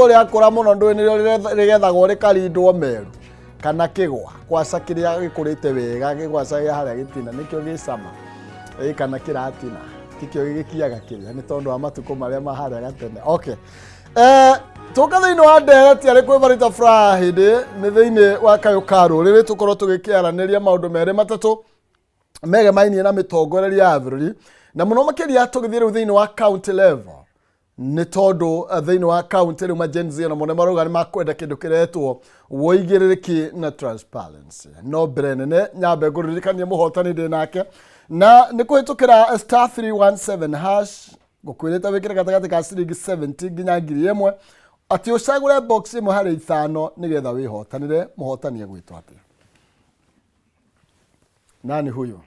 Rĩakũra mũno ndũĩ nĩrĩo rĩgethagwo rĩkarindwo meru kana kĩgwa kwaca kĩrĩa gĩkũrĩte wega, kĩgwaca gĩa harĩa gĩtina nĩkĩo gĩcama. Ĩ kana kĩratina tikĩo gĩgĩkiaga kĩrĩa nĩ tondũ wa matukũ marĩa ma harĩa gatene. Okay. Tũka thĩinĩ wa ndereti arĩ kwĩ Barita Friday nĩ thĩinĩ wa kayũ ka rũrĩrĩ tũkorwo tũgĩkĩaranĩria maũndũ merĩ matatũ megemainie na mĩtongoreria ya bũrũri, na mũno makĩria tũgĩthiĩ rĩu thĩinĩ wa county level, nĩ tondũ thĩinĩ wa county rĩu ma Gen Z onamo nĩ marauga nĩ makwenda kĩndũ kĩretwo ũigĩrĩrĩki na transparency. No mbere nene nyambe ngũririkanie mũhotani ndĩ nake na nĩ kũhĩtũkĩra star 317 hash. Ngũkwĩrĩte wĩkĩre gatagatĩ ka ciringi 70 nginya 1000, atĩ ũcagũre box ĩmwe harĩ ithano nĩgetha wĩhotanĩre. Mũhotani egwĩtwo atĩa? Nani huyu?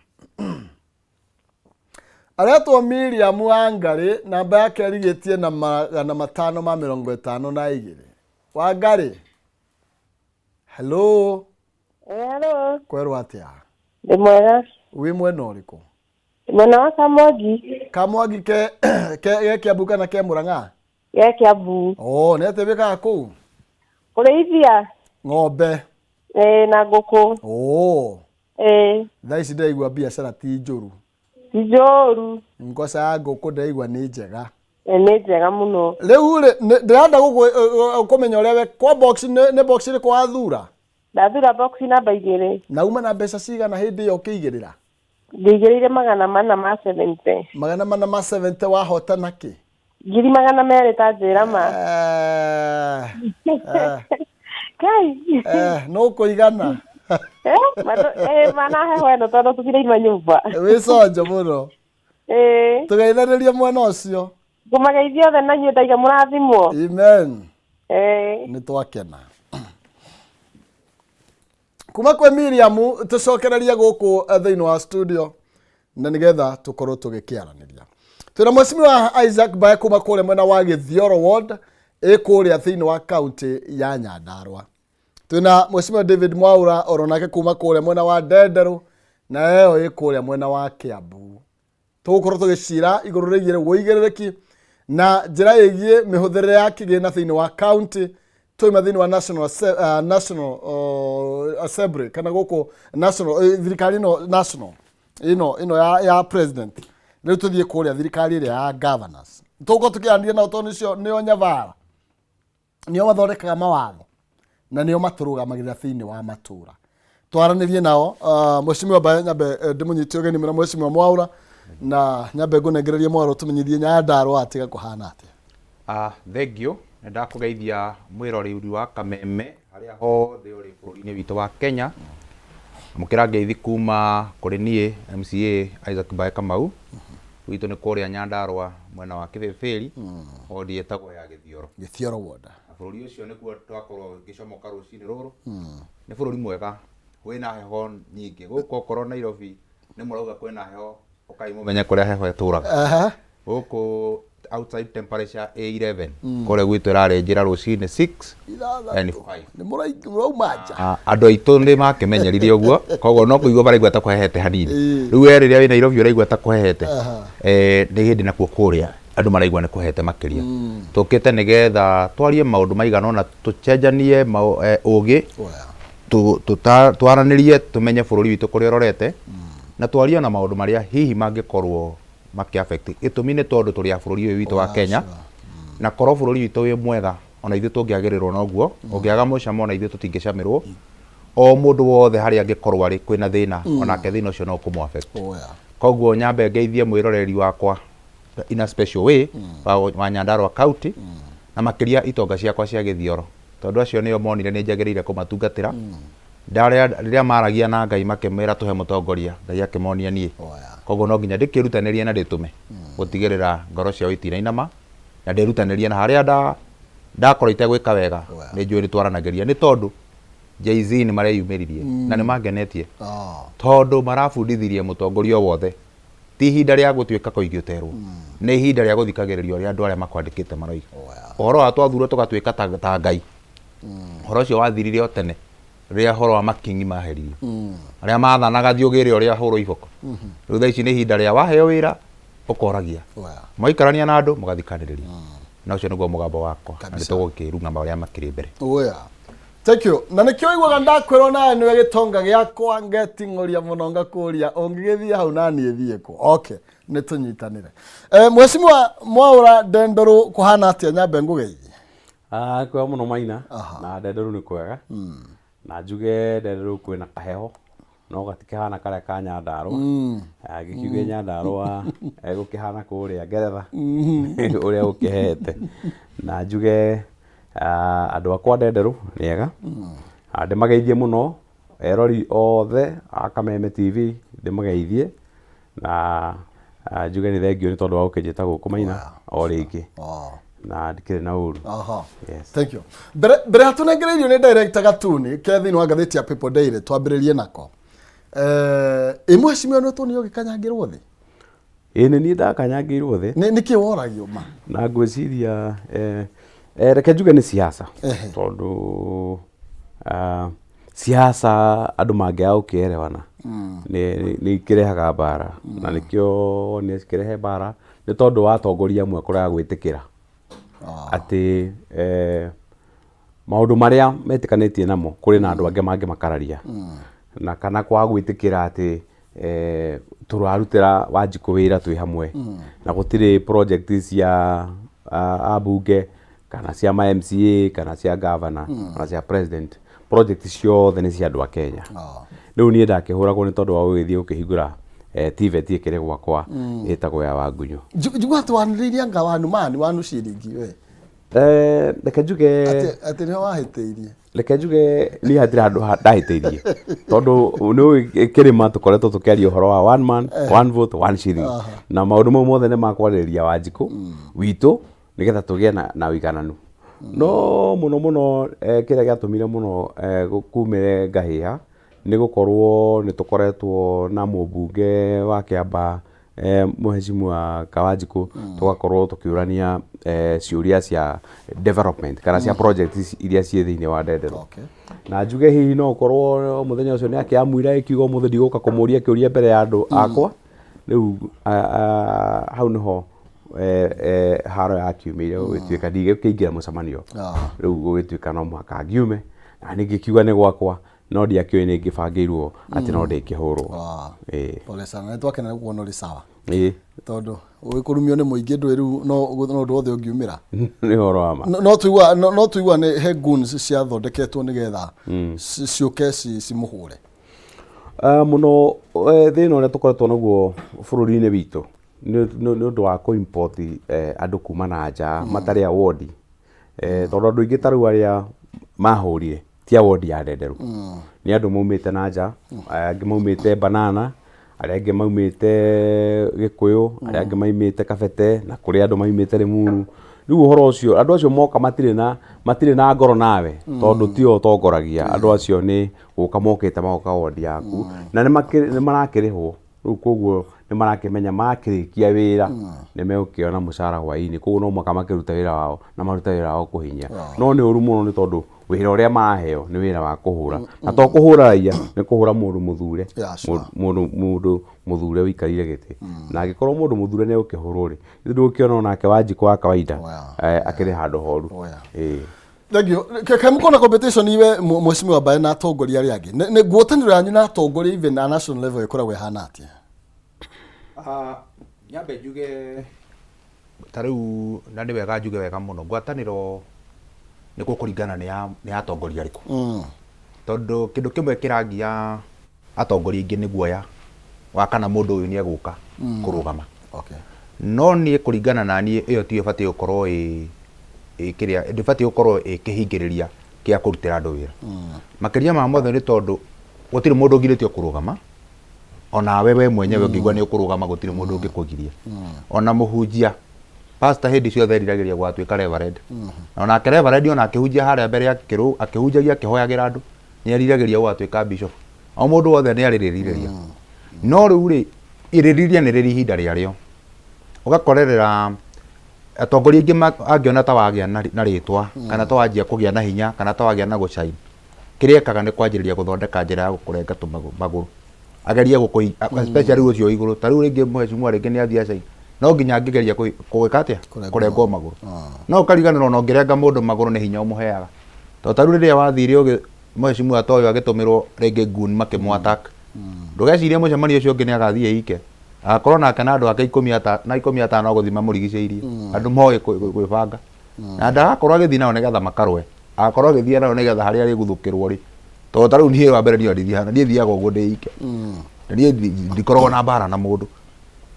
Aretwo Miriam Wangari, namba yake ĩrigĩtie na 552. Wangari, hello. Hello. Kwerwo atĩa? Ndĩ mwega. Wĩ mwena ũrĩkũ? Mwena wa Kamwangi. Kamwangi ke ge Kiambu kana ke Murang'a? Ge Kiambu. Oh, nĩ atĩa wĩkaga kũu? Kũrĩithia. Ng'ombe. Ĩĩ, na ngũkũ. Oh. Ĩĩ. Thaa ici ndĩraigua biacara ti njũru. Ti njũru. Ngoca ya ngũkũ ndĩraigua nĩ njega. Ĩĩ, nĩ njega mũno. Rĩu rĩ, ndĩrenda kũmenya ũrĩa we kwa box nĩ box ĩrĩkũ wathura? Ndathura box namba 2. Na uma na mbeca cigana hĩndĩ ĩyo ũkĩigĩrĩra? Ngĩigĩrĩire 470. 470, wahotana kĩ? 200,000, ta njĩra ma. Kai. No kũigana. Mana heho ĩno tondũ tũtiraima nyũmba. Wĩ conjo mũno. Tũgeithanĩrie mwena ũcio. Ngũmageithia othe na inyuĩ ndaiga mũrathimwo. Amen. Nĩ twakena. Kuma kwĩ Miriam tũcokererie gũkũ thĩinĩ wa studio na nĩgetha tũkorwo tũgĩkĩaranĩria. Twĩna Mheshimiwa Isaac Mbae kuma kũrĩa mwena wa Gĩthioro ward ĩ kũrĩa thĩinĩ wa kaunti ya Nyandarua. Twĩna Mheshimiwa David Mwaura oro nake kuma kũrĩa mwena wa Ndenderũ na ĩyo ĩ kũrĩa mwena wa Kiambu. Tũgũkorwo tũgĩcira igũrũ rĩgiĩ ũigĩrĩrĩki na njĩra ĩgiĩ mĩhũthĩrĩre ya kĩgĩna thĩinĩ wa kaunti, twauma thĩinĩ wa National Assembly kana gũkũ national thirikari ĩno national ĩno ya president. Rĩu tũthiĩ kũrĩa thirikari ĩrĩa ya governors, tũgũkorwo tũkĩaranĩria nao tondũ nĩcio nĩo nyabara, nĩo mathondekaga mawatho na nĩo matũrũgamagĩrĩra thĩinĩ wa matũra. Twaranĩrie nao. Mheshimiwa Mbae, nyambe ndĩmũnyite ũgeni mũno Mheshimiwa Mwaura, na nyambe ngũnengererie Mwaura ũtũmenyithie Nyandarũa atiga kũhana atĩa. Thengiũ, nĩ ndakũgeithia mwĩroreri wa Kameme harĩa hothe ũrĩ bũrũri-inĩ witũ wa Kenya. Amũkĩra ngeithi kuma kũrĩ niĩ MCA Isaac Mbae Kamau. Gwitũ nĩ kũrĩa Nyandarũa mwena wa Kĩbĩbĩri, wodi ĩtagwo ya Gĩthioro. Gĩthioro ward. Na bũrũri ũcio nĩkuo twakorwo ngĩcomoka rũcinĩ rũrũ. Nĩ bũrũri mwega wĩna heho nyingĩ. Gũkũ okorwo Nairobi nĩ mũrauga kwĩna heho, ũkai mũmenye kũrĩa heho ĩtũraga. Gũkũ outside temperature ĩ 11, kũrĩa gwitũ ĩrarĩnjĩra rũcinĩ 6 and 5. Nĩ mũrauma nja. Andũ aitũ nĩ makĩmenyerire ũguo, koguo no kũigua maraigua ta kũhehete hanini. Rĩu we rĩrĩa wĩ Nairobi ũraigua ta kũhehete, nĩ hĩndĩ nakuo kũrĩa andũ maraigua nĩ kũhehete makĩria. Tũkĩte nĩgetha twarie maũndũ maigana ũna, tũcenjanie ũgĩ, twaranĩrie tũmenye bũrũri witũ kũrĩa ũrorete, na twarie ona maũndũ marĩa hihi mangĩkorwo makĩ affect. Gĩtũmi nĩ tondũ tũrĩ a bũrũri ũyũ witũ wa Kenya, na korwo bũrũri witũ wĩ mwega ona ithuĩ tũngĩagĩrĩrwo noguo, ũngĩaga mũcamo ona ithuĩ tũtingĩcamĩrwo. O mũndũ wothe harĩa angĩkorwo arĩ kwĩna thĩna, onake thĩna ũcio no ũkũmũ affect. Koguo nyambe ngeithie mwĩroreri wakwa in a special way wa Nyandarua County, na makĩria itonga ciakwa cia Gĩthioro, tondũ acio nĩo monire nĩ njagĩrĩire kũmatungatĩra. Ndarĩa rĩrĩa maragia na Ngai makĩmwĩra tũhe mũtongoria, Ngai akĩmonia niĩ. Koguo no nginya ndĩkĩrutanĩrie na ndĩtũme gũtigĩrĩra ngoro ciao itinainama, na ndĩrutanĩrie na harĩa ndakorwo itegwĩka wega nĩ njũĩ nĩ twaranagĩria, nĩ tondũ Jay Z nĩ mareyumĩririe na nĩ mangenetie tondũ marabundithirie mũtongoria o wothe ti ihinda rĩa gũtuĩka koigi ũterwo, nĩ ihinda rĩa gũthikagĩrĩria ũrĩa andũ arĩa makwandĩkĩte maroiga. Ũhoro wa twathurwo tũgatuĩka ta Ngai, ũhoro ũcio wathirire o tene rĩrĩa ũhoro wa makingi maheririo, arĩa mathanaga thiĩ ũgĩre ũrĩa ahũrwo iboko. Rĩu thaa ici nĩ ihinda rĩa waheo wĩra ũkoragia, mwaikarania na andũ mũgathikanĩrĩria. Na ũcio nĩguo mũgambo wakwa na Kabisa. nĩtũgũkĩrung'a marĩa makĩrĩ mbere. Oya. Thank you. Na nĩkĩo iguaga ndakwĩrwo nawe nĩwe gĩtonga gĩakwa ngeting'ũria mũno ngakũria ũngĩgĩthiĩ hau naniĩ thiĩ kũ. Okay, nĩ tũnyitanĩre. Eh, Mheshimiwa Mwaũra Ndendũrũ kũhana atĩa nyambe ngũgeithie? Ah, kwega mũno Maina. Aha. Na Ndenderũ nĩ kwega. Na njuge Ndenderũ kwĩna kaheho no gatikĩhana karĩa ka Nyandarũa. Angĩkiuge Nyandarũa egũkĩhana kũrĩa Ngeretha ũrĩa gũkĩhehete. Na njuge ah, andũ akwa Ndenderũ nĩ ega. Ah, ndĩmageithie mũno erori othe a Kameme TV ndĩmageithie na ah, njuge nĩ thengiũ nĩ tondũ wa gũkĩnjĩta gũkũ Maina o rĩngĩ. Oh. Na ndikĩrĩ na ũru. Aha. Yes. Thank you. Mbere mbere hatunengereirio nĩ director Gatuni ke thĩinĩ wa ngathĩti ya People Daily twambĩrĩrie nako. Eh, ĩ mheshimiwa nĩ tuonio ũgĩkanyangĩrwo thĩ? Ĩĩ nĩ niĩ ndakanyangĩirwo thĩ. Nĩ nĩkĩ woragio ma? Na ngwĩciria eh, eh, reke njuge nĩ siasa. Ehe. Tondũ ah, siasa andũ mangĩaga gũkĩerewana nĩ nĩ ikĩrehaga mbara. Na nĩkĩo nĩ cikĩrehe mbara nĩ tondũ wa atongoria amwe kũrega gwĩtĩkĩra atĩ eh, maũndũ marĩa metĩkanĩtie namo kũrĩ na andũ angĩ mangĩmakararia na kana kwaga gwĩtĩkĩra atĩ eh, tũrarutĩra Wanjikũ wĩra twĩ hamwe na gũtirĩ project cia ambunge kana cia ma MCA kana cia governor kana cia president, project ciothe nĩ cia andũ a Kenya. Rĩu niĩ ndakĩhũragwo nĩ tondũ wa gũgĩthiĩ gũkĩhingũra eh, TVET ĩkĩrĩ gwakwa ĩtagwo ya Wangunyũ. Njigua atĩ wanĩrĩirie anga wanu mani wanu ciringi we. Eh, reke njuge Atĩ atĩ nĩho wahĩtĩirie. Reke njuge niĩ hatirĩ handũ ndahĩtĩirie tondũ nĩ ũĩ kĩrĩma tũkoretwo tũkĩaria ũhoro wa one man one vote one shilling na maũndũ mau mothe nĩ makwarĩrĩria Wanjikũ witũ nĩgetha tũgĩe na ũigananu. No mũno mũno eh, kĩrĩa gĩatũmire mũno eh, kumĩre ngahĩha nĩ gũkorwo nĩ tũkoretwo na mũmbunge wa Kĩambaa eh, Mheshimiwa Kawanjikũ tũgakorwo tũkĩũrania eh, ciũria cia development kana cia project iria ciĩ thĩinĩ wa Ndenderũ. Okay. Na njuge hihi no ũkorwo mũthenya ũcio nĩ akĩamuire ĩkiuga ũmũthĩ ndigũka kũmũria kĩũria mbere ya andũ akwa. Rĩu hau nĩho eh, eh, haro yakiumĩire gũgĩtuĩka ndigũkĩingĩra mũcemanio. Rĩu gũgĩtuĩka no mũhaka ngiume na niĩ ngĩkiuga nĩ gwakwa no ndiakĩũĩ nĩ ngĩbangĩirwo atĩ no ndĩkĩhũrwo. Ĩĩ. Pole sana, nĩ twakena nĩ kuona ũrĩ sawa. Ĩĩ. Tondũ ũgĩkũrumio nĩ mũingĩ ndũĩ rĩu no no ũndũ wothe ũngiumĩra. Nĩ ũhoro wa ma. No tũigua no tũigua nĩ he goons ciathondeketwo nĩgetha ciũke cimũhũre. Ah, mũno eh, thĩna ũrĩa tũkoretwo naguo bũrũri-inĩ witũ nĩ nĩ ũndũ wa kũ-import eh, andũ kuma na nja matarĩ a wodi eh, tondũ andũ aingĩ ta rĩu arĩa mahũrire ti a wodi ya Ndenderũ nĩ andũ maumĩte na nja, angĩ maumĩte Banana, arĩa angĩ maumĩte Gĩkũyũ, arĩa angĩ maumĩte Kabete na kũrĩ andũ maumĩte Limuru. Rĩu ũhoro ũcio andũ acio moka matirĩ na matirĩ na ngoro nawe tondũ tio ũtongoragia andũ acio nĩ gũka mokĩte magoka wodi yaku na nĩ marakĩrĩhwo. Rĩu koguo nĩ marakĩmenya makĩrĩkia wĩra nĩ megũkĩona mũcara hwainĩ, koguo no mũhaka makĩrute wĩra wao na marute wĩra wao kũhinya. No nĩ ũru mũno nĩ tondũ wĩra ũrĩa maraheo nĩ wĩra wa kũhũra na to kũhũra raia, nĩ kũhũra mũndũ mũthure, mũndũ mũndũ mũthure ũikarĩire gĩtĩ. Na angĩkorwo mũndũ mũthure nĩ egũkĩhũrwo rĩ, ithuĩ ndũgũkĩona onake Wanjikũ wa kawaida akĩrĩ handũ horu. Ĩĩ. Thank you. Kaĩ mũkona competition iwe mheshimiwa Mbae na atongoria arĩa angĩ. Nĩ ngwatanĩro yanyu na atongoria even na national level ĩkoragwo ĩhana atĩa? Ah, nyambe njuge ta rĩu na nĩ wega njuge wega mũno ngwatanĩro nĩ gũkũringana nĩ ya nĩ ya atongoria arĩkũ tondũ kĩndũ kĩmwe kĩrangia atongoria aingĩ nĩ guoya wa kana mũndũ ũyũ nĩ egũka kũrũgama. Okay. No niĩ kũringana na niĩ ĩyo tiyo ĩbatiĩ gũkorwo ĩ ĩ kĩrĩa ndĩbatiĩ gũkorwo ĩ kĩhingĩrĩria kĩa kũrutĩra andũ wĩra. Makĩria ma mothe nĩ tondũ gũtirĩ mũndũ ũgirĩtio kũrũgama, onawe we mwenyewe ũngĩigua nĩ ũkũrũgama gũtirĩ mũndũ ũngĩkũgiria. Ona mũhunjia, pastor hĩndĩ ciothe eriragĩria gũgatuĩka reverend. Onake reverend ona akĩhunjia harĩa mbere akĩhunjagia akĩhoyagĩra andũ, nĩ eriragĩria gũgatuĩka bishop. O mũndũ wothe nĩ arĩ rĩrirĩria. No rĩu rĩ, irĩrirĩria nĩ rĩrĩ ihinda rĩarĩo. Ũgakorerera atongoria aingĩ angĩona ta wagĩa na rĩtwa, kana ta wanjia kũgĩa na hinya, kana ta wagĩa na gũcaina, kĩrĩa ekaga nĩ kwanjĩrĩria gũthondeka njĩra ya gũkũrenga magũrũ. Agerie gũkũ, especially ũcio wĩ igũrũ. Ta rĩu rĩngĩ mheshimiwa rĩngĩ nĩ athiĩ acaine. No nginya angĩgeria gwĩka atĩa? Kũrengwo. Kũrengwo magũrũ. No ũkariganĩrwo ona ũngĩrenga mũndũ magũrũ nĩ hinya ũmũheaga. Tondũ ta rĩu rĩrĩa wathire ũgĩ mheshimiwa ta ũyũ agĩtũmĩrwo rĩngĩ goon makĩmũ attack. Ndũgecirie mũcemanio ũcio ũngĩ nĩ agathiĩ ike. Agakorwo nake na andũ ake ikũmi ata na 15 gũthiĩ mamũrigicĩirie. Andũ moĩ gwĩbanga. Na ndagakorwo agĩthiĩ nao nĩgetha makarũe. Agakorwo agĩthiĩ nao nĩgetha harĩa arĩguthũkĩrwo rĩ. Tondũ ta rĩu niĩ wa mbere niĩ ndithiaga niĩ thiaga ũguo ndĩ ike. Na niĩ ndikoragwo na mbara na mũndũ.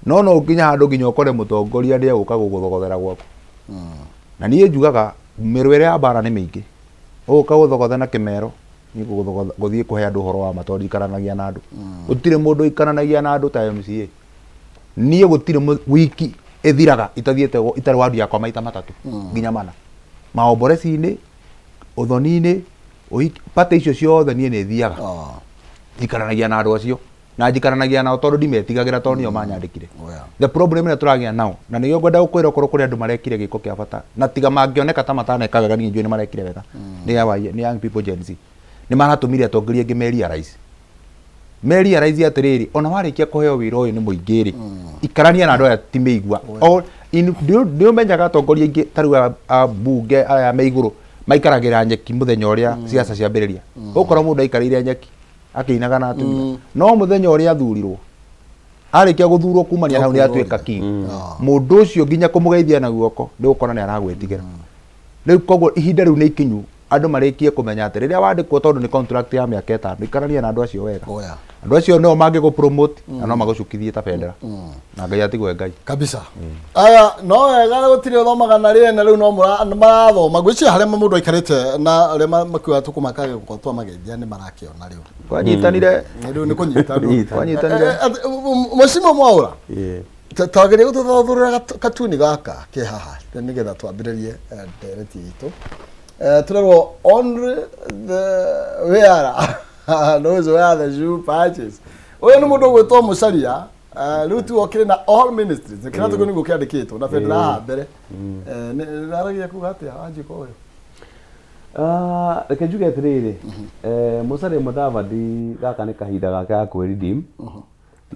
No no ũkinye handũ nginya ũkore mũtongoria nĩ egũka gũgũthogothera gwaku. Na niĩ njugaga mĩrũĩre ya mbara nĩ mĩingĩ. Ũgũka gũthogothe na kĩmero, niĩ ngũgũthogotha gũthiĩ kũhe andũ ũhoro wa ma tondũ ndikaranagia na andũ. Gũtirĩ mũndũ ũikaranagia na andũ ta MCA. Niĩ gũtirĩ wiki ĩthiraga itathiĩte itarĩ ward yakwa maita matatũ nginya mana. Maomboreci-inĩ, ũthoni-inĩ, ũhiki, party icio ciothe niĩ nĩ thiaga. Njikaranagia na andũ acio. Na njikaranagia nao tondũ ndimetigagĩra tondũ nĩo manyandĩkire. Oh, yeah. The problem ĩrĩa tũragĩa nao, na nĩkĩo ngwenda gũkwĩra okorwo kũrĩ andũ marekire gĩko kĩa bata, na tiga mangĩoneka ta mataneka wega niĩ njũĩ nĩ marekire wega, nĩ awa, nĩ young people Gen Z. Nĩ maratũmire atongoria aingĩ me realize. Me realize atĩrĩrĩ, ona warĩkia kũheo wĩra ũyũ nĩ mũingĩ rĩ, ikarania na andũ aya ti mĩigua. O, in, nĩ ũmenyaga atongoria aingĩ ta rĩu a mbunge aya me igũrũ, maikaragĩra nyeki mũthenya ũrĩa ciaca ciambĩrĩria. Ũgũkora mũndũ aikarĩire nyeki akĩinaga na atumia. No mũthenya ũrĩa athurirwo, arĩkia gũthurwo kumania hau nĩ atuĩka king. Mũndũ ũcio nginya kũmũgeithia na guoko nĩ ũgũkora nĩ aragwĩtigĩra. Rĩu koguo ihinda rĩu nĩ ikinyu andũ marĩkie kũmenya atĩ rĩrĩa wandĩkwo tondũ nĩ contract ya mĩaka ĩtano, ikarania na andũ acio wega. Oh, yeah. Andũ acio nĩo mangĩgũ promote na no magũcukithie ta bendera. Na Ngai atigwe Ngai. Kabisa. Aya, no wega gũtirĩ ũthomaga na rĩene rĩu no marathoma. Ngwĩciria harĩa mũndũ aikarĩte na arĩa makuaga tũkũmaka gĩko twa mageithia nĩ marakĩona rĩu. Twanyitanire. Rĩu nĩ kũnyita andũ. Twanyitanire. Mheshimiwa Mwaũra, Yeah. twageria gũtũthothũrĩra katuni gaka ke haha nĩgetha twambĩrĩrie ndereti itũ. Tũrerwo only the wearer knows where the shoe patches. Ũyũ nĩ mũndũ ũgwĩtwo Musalia. Rĩu tu okĩrĩ na all ministries kĩrĩa tũkũ nĩguo kĩandĩkĩtwo na bendera haha mbere. Nĩ aragia kuga atĩa Wanjikũ ũyũ? Ah, reke njuge atĩrĩrĩ, Musalia Mudavadi gaka nĩ kahinda gake ga kwĩ redeem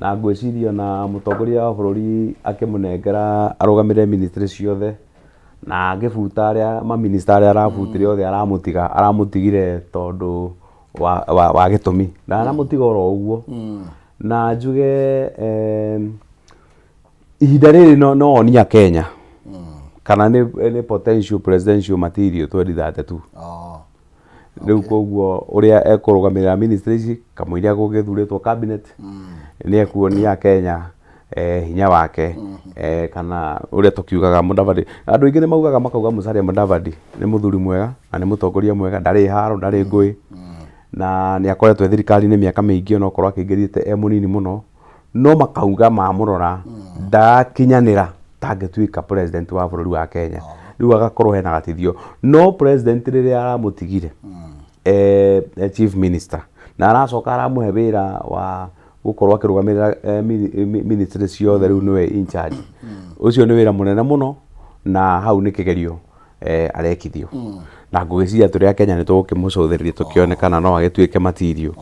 na ngwĩciria ona mũtongoria wa bũrũri akĩmũnengera arũgamĩrĩre ministry ciothe na agĩbuta arĩa maminista arĩa arabutire othe aramũtiga aramũtigire tondũ wa gĩtũmi na aramũtiga oro ũguo na njuge ihinda rĩrĩ no onia Kenya kana nĩ potential presidential material 2032. Rĩu koguo ũrĩa ekũrũgamĩrĩra ministry ici kamũira gũgĩthurĩtwo cabinet nĩ ekuonia Kenya hinya wake kana ũrĩa tũkiugaga Mudavadi. Andũ aingĩ nĩ maugaga makauga Musalia Mudavadi nĩ mũthuri mwega na nĩ mũtongoria mwega, ndarĩ haro, ndarĩ ngũĩ na nĩ akoretwo e thirikari-inĩ mĩaka mĩingĩ onokorwo akĩingĩrĩte e mũnini mũno, no makauga mamũrora ndarakinyanĩra tangĩtuĩka president wa bũrũri wa Kenya. Rĩu agakorwo hena gatithio. No president rĩrĩa aramũtigire chief minister na aracoka aramũhe wĩra wa gũkorwo akĩrũgamĩrĩra ministry ciothe, rĩu nĩwe in charge. Ũcio nĩ wĩra mũnene mũno na hau nĩ kĩgerio arekithio. Na ngwĩciria tũrĩ a Kenya nĩ tũgũkĩmũcũthĩrĩria tũkĩone kana no agĩtuĩke material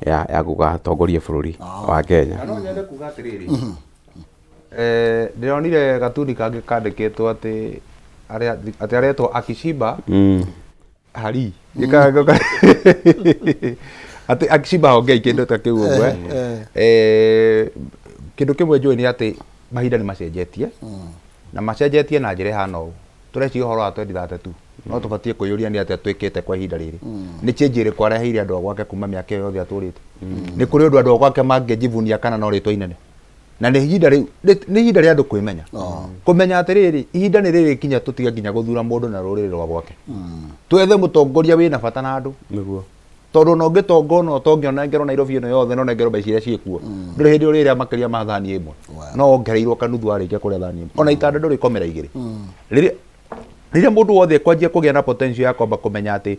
ya gũgatongoria bũrũri wa Kenya. Na no nyende kuga atĩrĩrĩ, ndĩronire gatuni kangĩ kandĩkĩtwo atĩ atĩ aretwo Akishiba Hari. Atĩ Akishiba hongei kĩndũ ta kĩu ũguo. Kĩndũ kĩmwe njũĩ nĩ atĩ mahinda nĩ macenjetie na macenjetie na njĩra ĩhana ũũ. Tũreciria ũhoro wa 2032 no tũbatiĩ kwĩyũria nĩ atĩa twĩkĩte kwa ihinda rĩrĩ. Nĩ change ĩrĩkũ areheire andũ a gwake kuma mĩaka ĩyo yothe atũrĩte. Nĩ kũrĩ ũndũ andũ a gwake mangĩjivunia kana no rĩtwa inene. Na nĩ ihinda rĩu nĩ ihinda rĩa andũ kwĩmenya. Kũmenya atĩrĩrĩ, ihinda nĩ rĩrĩ kinya tũtige nginya gũthura mũndũ na rũrĩrĩ rwa gwake. Twethe mũtongoria wĩna bata na andũ. Nĩguo. Tondũ ona ũngĩtonga ona ũtonge ũnengerwo Nairobi ĩno yothe na ũnengerwo mbeca iria ciĩkuo, ndũrĩ hĩndĩ ũrĩrĩa makĩria ma thani ĩmwe. No wongereirwo kanuthu warĩkia kũrĩa thani ĩmwe. Ona itanda ndũrĩkomera igĩrĩ. Rĩrĩa mũndũ wothe ekwanjia kũgĩa na potential ya kwamba kũmenya atĩ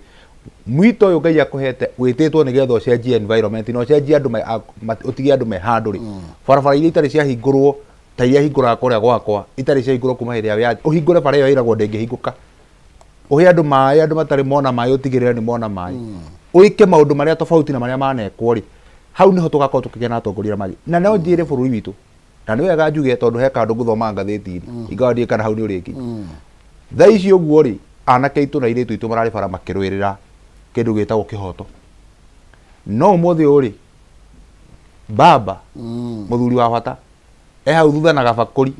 mwito ũyũ Ngai akũhete wĩtĩtwo nĩgetha ũcenjie environment na ũcenjie andũ ũtige andũ me handũ rĩ. Barabara iria itarĩ ciahingũrwo ta iria hingũraga kũrĩa gwakwa, itarĩ ciahingũrwo kuma hĩndĩ ya wĩyathi, ũhingũre bara ĩyo ĩragwo ndĩngĩhingũka. Ũhe andũ maĩ, andũ matarĩ mona maĩ ũtigĩrĩre nĩ mona maĩ. Ũĩke maũndũ marĩa tofauti na marĩa manekwo rĩ, hau nĩho tũgakorwo tũkĩgĩa na atongoria arĩa magĩ. Na no njĩre bũrũri witũ, Na nĩ wega njuge tondũ he kandũ ngũthoma ngathĩti-inĩ, ingawa ndiũĩ kana hau nĩ ũrĩkinya. Thaa ici ũguo rĩ, anake aitũ na airĩtu aitũ mararĩ bara makĩrũĩrĩra kĩndũ gĩtagwo kĩhoto. No ũmũthĩ ũyũ rĩ, baba mũthuri wa bata e hau thutha na gabakũri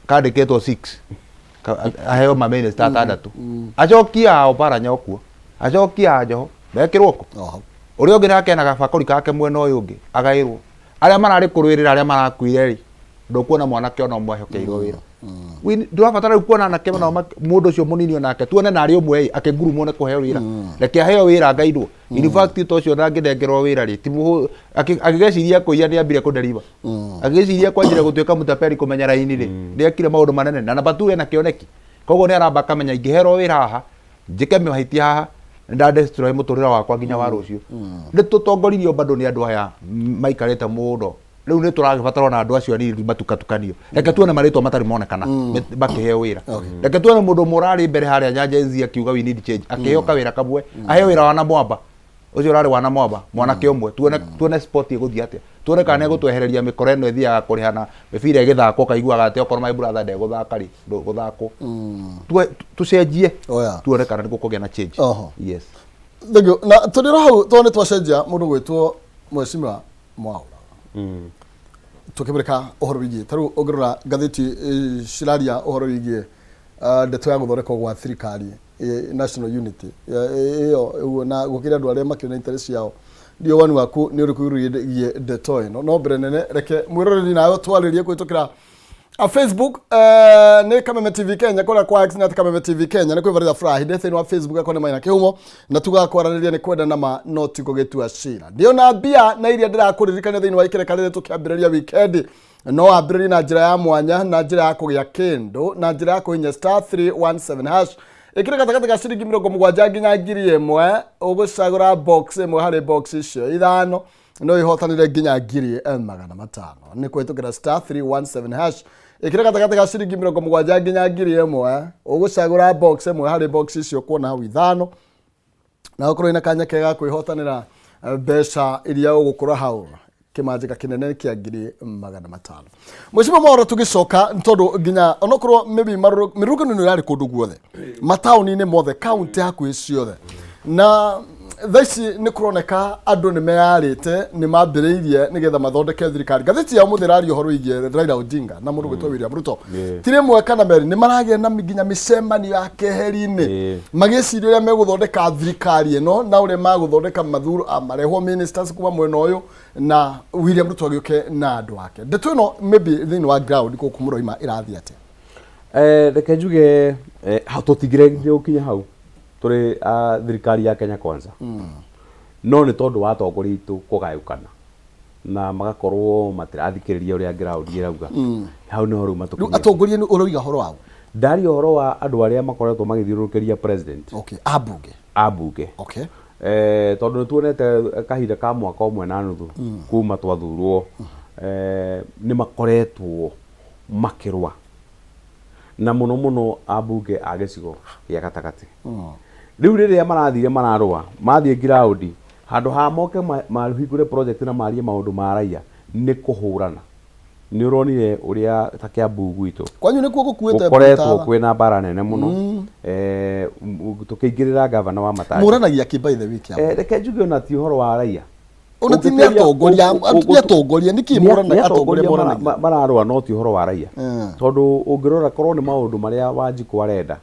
kandĩkĩtwo 6 aheo mamĩnĩsta atandatũ, acokie a Oparanya okuo, acokie a Joho mekĩrwo kũ? Oho. Ũrĩa ũngĩ nake ena gabakũri kake mwena ũyũ ũngĩ agaĩrwo. Arĩa mararĩ kũrũĩrĩra arĩa marakuire rĩ, ndũkuona mwanake ona ũmwe ahokeirwo wĩra. Ndũrabatara rĩu kuona anake nao mũndũ ũcio mũnini onake tuone narĩ ũmwe ĩ akĩngurumwo nĩ kũheo wĩra. Reke aheo wĩra ngaindwo. In fact ta ũcio ona angĩnengerwo wĩra rĩ, ti angĩgeciria kũiya nĩ ambire kũdeliver. Agĩciria kwanjĩrĩria gũtuĩka mũtapeli kũmenya raini rĩ, nĩ ekire maũndũ manene. Na namba 2 ena kĩoneki. Koguo nĩ aramba akamenya ingĩherwo wĩra haha, njĩke mahĩtia haha, nĩ nda destroy mũtũrĩre wakwa nginya wa rũciũ. Nĩ tũtongoririo bado nĩ andũ aya maikarĩte mũno. Rĩu nĩ tũragĩbatara ona andũ acio anini matukatukanio. Reke tuone marĩtwa matarĩ monekana makĩheo wĩra. Reke tuone mũndũ ũmwe ũrarĩ mbere harĩa Nyanja Gen Z akiuga we need change, akĩheo kawĩra kamwe, aheo wĩra wa Namwamba. Ũcio ũrarĩ wa Namwamba, mwanake ũmwe. Tuone tuone sport ĩgũthiĩ atĩa. Tuone kana nĩ egũtwehereria mĩkora ĩno ĩthiaga kũrĩha na mĩbira ĩgĩthakwo ũkaiguaga atĩ okorwo my brother ndegũthaka rĩ, ndũgũthakwo. Tũcenjie. Oh, yeah. Tuone kana nĩ gũkũgĩa na change. Oho. Yes. Thank you. Na tũrĩ hau tondũ nĩ twacenjia mũndũ gwĩtwo Mheshimiwa Mwaura. Tũkĩmũrĩka ũhoro wĩgiĩ ta rĩu ũngĩrora ngathĩti ciraria ũhoro wĩgiĩ ndeto ya gũthondekwo gwa thirikari national unity ĩyo ũguo, na gũkĩrĩ andũ arĩa makĩrĩ na interest ciao. Ndiũĩ woni waku nĩ ũrĩkũ igũrũ rĩgiĩ ndeto ĩno, no mbere nene reke mwĩroreri nawe twarĩrie kũhĩtũkĩra a Facebook, nĩ Kameme TV Kenya, kũrĩa kwa X nĩ Kameme TV Kenya, nĩ kwĩbarĩra furahi ndĩ thĩinĩ wa Facebook akwa nĩ Maina Kĩhumo, na tugaga kwaranĩria nĩ kwenda na ma no ti gũgĩtua cira. Ndĩona mbia na iria ndĩrakũririkania thĩinĩ wa ikereka rĩrĩ tũkĩambĩrĩria weekend, no wambĩrĩrie na njĩra ya mwanya, na njĩra ya kũgĩa kĩndũ, na njĩra ya kũhinya star 317 hash, ĩkĩrĩ gatagatĩ ga ciringi 70 nginya 1000. Ũgũcagũra box ĩmwe harĩ box icio ithano, no ihotanire nginya 500,000. Nĩ kũhĩtũkĩra star 317 hash, ĩkĩra gatagatĩ ga ciringi 70 nginya 1000, ũgũcagũra box ĩmwe harĩ box icio kuona hau ithano, na ũkorwo ina kanya kega ga kwĩhotanĩra mbeca iria ũgũkũra hau kĩmanjĩka kĩnene kĩa 500,000. Mwĩcimo Mwaura, tũgĩcoka nĩ tondũ nginya onokorwo maybe mĩrũrũngano ĩno ĩrarĩ kũndũ guothe, mataũni-inĩ mothe, kaunti hakuhĩ ciothe, na thaa ici nĩ kũroneka andũ nĩ meyarĩte, nĩ mambĩrĩirie nĩgetha mathondeke thirikari. Ngathĩti ya ũmũthĩ ĩraria ũhoro wĩgiĩ Raila Odinga na mũndũ gwĩtwo William Ruto. Ti rĩmwe kana merĩ nĩ maragĩa na nginya mĩcemanio ya keheri-inĩ, magĩciria ũrĩa megũthondeka thirikari ĩno na ũrĩa magũthondeka mathuro marehwo ministers kuma mwena ũyũ na William Ruto agĩũke na andũ ake. Ndeto ĩno maybe thĩinĩ wa ground gũkũ mũroima ĩrathiĩ atĩa? Reke njuge tũtingĩregire gũkinya hau tũrĩ a thirikari ya Kenya Kwanza, no nĩ tondũ wa atongoria aitũ kũgayũkana na magakorwo matirathikĩrĩria ũrĩa ground ĩrauga, hau nĩho rĩu Rĩu matũkinyĩte. Atongoria nĩ ũroiga ũhoro wao? Ndaria ũhoro wa andũ arĩa makoretwo magĩthiũrũrũkĩria president. Okay, ambunge. Ambunge. Tondũ nĩ tuonete kahinda ka mwaka ũmwe na nuthu kuma twathurwo, nĩ makoretwo makĩrũa na mũno mũno ambunge a gĩcigo gĩa gatagatĩ. Rĩu rĩrĩa marathire mararũa, mathiĩ ngiraũndi, handũ ha moke mahingũre project na marie maũndũ ma raia, nĩ kũhũrana. Nĩ ũronire ũrĩa ta Kiambu gwitũ Kwanyu nĩkuo gũkuĩte gũkoretwo mbuta. Kwĩna mbara nene mũno. Tũkĩingĩrĩra gavana wa Mataji. Mũranagia kĩ, by the way, Kiambu? Reke njuge ona ti ũhoro wa raia. Ona ti nĩ atongoria, nĩ atongoria nĩkĩ mũranagia? Atongoria mũranagia? Mararũa no ti ũhoro wa raia, tondũ ũngĩrora korwo nĩ maũndũ marĩa Wanjikũ arenda,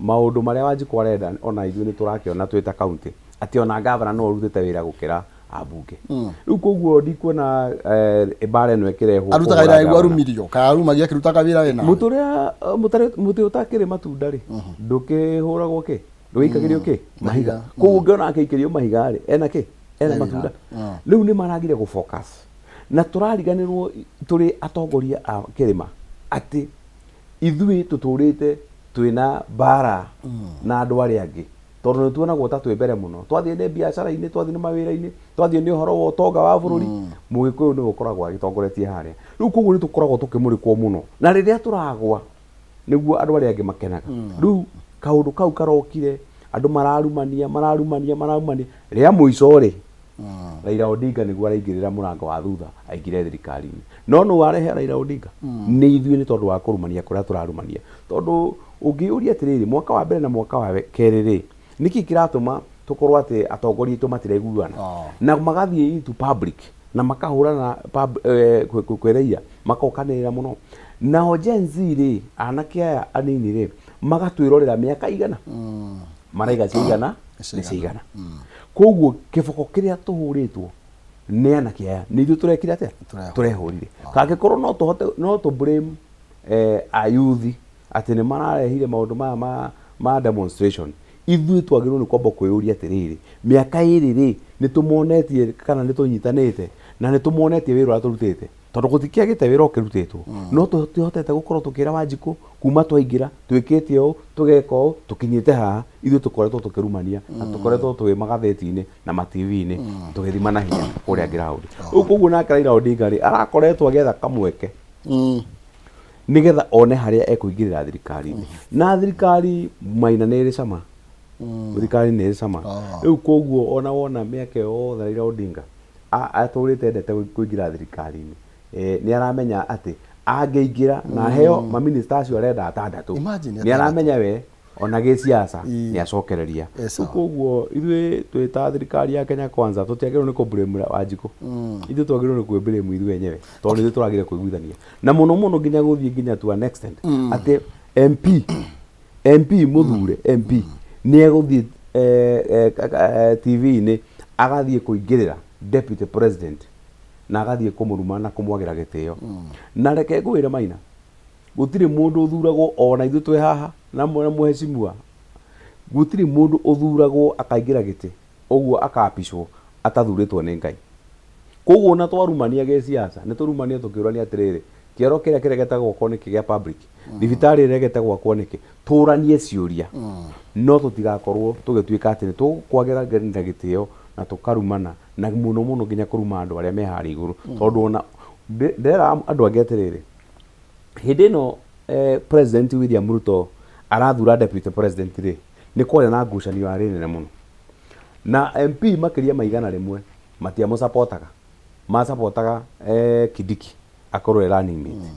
maũndũ marĩa Wanjikũ arenda, ona ithuĩ nĩ tũrakĩona twĩ ta kaunti atĩ ona gavana no ũrutĩte wĩra gũkĩra ambunge. Rĩu koguo ndikuona mbara ĩno ĩkĩrehwo Arutaga kũhũra wĩra nĩguo gavana. arumirio kana arumagia akĩrutaga wĩra wĩna Mũtĩ ũrĩa mũtĩ ũtakĩrĩ matunda rĩ, ndũkĩhũragwo kĩ, ndũgĩikagĩrio kĩ mahiga. Koguo ũngĩona akĩikĩrio mahiga rĩ, ena kĩ, ena matunda. Rĩu nĩ maragire gũ focus na tũrariganĩrwo tũrĩ atongoria a kĩrĩma atĩ ithuĩ tũtũrĩte twĩna mbara na andũ arĩa angĩ, tondũ nĩ tuonagwo ta twĩ mbere mũno. Twathiĩ nĩ biacara-inĩ, twathiĩ nĩ mawĩra-inĩ, twathiĩ nĩ ũhoro wa ũtonga wa bũrũri, Mũgĩkũyũ nĩwe ũkoragwo agĩtongoretie harĩa. Rĩu koguo nĩ tũkoragwo tũkĩmũrĩkwo mũno, na rĩrĩa tũragwa nĩguo andũ arĩa angĩ makenaga. Rĩu kaũndũ kau karokire, andũ mararumania, mararumania, mararumania, rĩa mũico rĩ. Raila Odinga nĩguo araingĩrĩra mũrango wa thutha aingĩre thirikari-inĩ. No nũ warehe Raila Odinga? Nĩ ithuĩ, nĩ tondũ wa kũrumania kũrĩa tũrarumania. Tondũ ũngĩũria atĩrĩrĩ, mwaka wa mbere na mwaka wa kerĩ rĩ, nĩkĩ kĩratũma tũkorwo atĩ atongoria aitũ matiraiguana na magathiĩ into public na makahũrana kwĩ raia, makokanĩrĩra mũno? Nao Gen Z rĩ, anake aya anini rĩ, magatwĩrorera mĩaka igana maraiga ciaigana nĩ ciaigana. Koguo kĩboko kĩrĩa tũhũrĩtwo nĩ anake aya nĩ ithuĩ tũrekire atĩa? Tũrehũrire. Tũrehũrire. Kangĩkorwo no tũhote no tũ blame ayuthi atĩ nĩ mararehire maũndũ maya ma demonstration, ithuĩ twagĩrĩirwo nĩ kwamba kwĩyũria atĩrĩrĩ, mĩaka ĩrĩ rĩ, nĩ tũmonetie kana nĩ tũnyitanĩte na nĩ tũmonetie wĩra ũrĩa tũrutĩte? Tondũ gũtikĩagĩte wĩra ũkĩrutĩtwo, no tũtihotete gũkorwo tũkĩra Wanjikũ kuma twaingĩra twĩkĩte ũũ, tũgeka ũũ, tũkinyĩte haha. Ithuĩ tũkoretwo tũkĩrumania na tũkoretwo twĩ magathĩti-inĩ na ma TV-inĩ tũgĩthima na hinya kũrĩa ground. Rĩu koguo nake Raila Odinga rĩ, arakoretwo agĩetha kamweke nĩgetha one harĩa ekũingĩrĩra thirikari-inĩ. Na thirikari maina nĩ ĩrĩ cama, thirikari nĩ ĩrĩ cama. Rĩu koguo ona wona mĩaka ĩyo yothe Raila Odinga atũrĩte endete kũingĩra thirikari-inĩ, nĩ aramenya atĩ angĩingĩra na aheo maminista acio arenda atandatũ, Imagine. nĩ aramenya we ona gĩsiasa nĩ acokereria. Eh, sawa. Rĩu koguo ithuĩ twĩ ta thirikari ya Kenya Kwanza tũtiagĩrĩirwo nĩ kũ blame Wanjikũ. Ithuĩ twagĩrĩirwo nĩ kwĩ blame ithuĩ enyewe tondũ ithuĩ tũragire kũiguithania na mũno mũno nginya gũthiĩ nginya to an extent atĩ MP mũthure MP nĩ egũthiĩ TV-inĩ, agathiĩ kũingĩrĩra deputy president na agathiĩ kũmũruma na kũmwagĩra gĩtĩo. Na reke ngwĩre Maina, gũtirĩ mũndũ ũthuragwo, ona ithuĩ twĩ haha na mũhecimiwa, gũtirĩ mũndũ ũthuragwo akaingĩra gĩtĩ ũguo akapicwo atathurĩtwo nĩ Ngai. Koguo ona twarumania gĩsiasa, nĩ tũrumanie tũkĩũrania atĩrĩrĩ, kĩoro kĩrĩa kĩregete gwakwo nĩkĩ gĩa public, thibitarĩ ĩregete gwakwo nĩkĩ? Tũranie ciũria, no tũtigakorwo tũgĩtuĩka atĩ nĩ tũkwagĩra gĩtĩo na tũkarumana, na mũno mũno nginya kũruma andũ arĩa me harĩa igũrũ. Tondũ ona ndĩrera andũ angĩ atĩrĩrĩ, hĩndĩ ĩno President William Ruto arathura deputy president rĩ, nĩ kwarĩ na ngucanio yarĩ nene mũno, na MP makĩria ma 100 matiamũcapotaga, macapotaga Kindiki akorwo e running mate.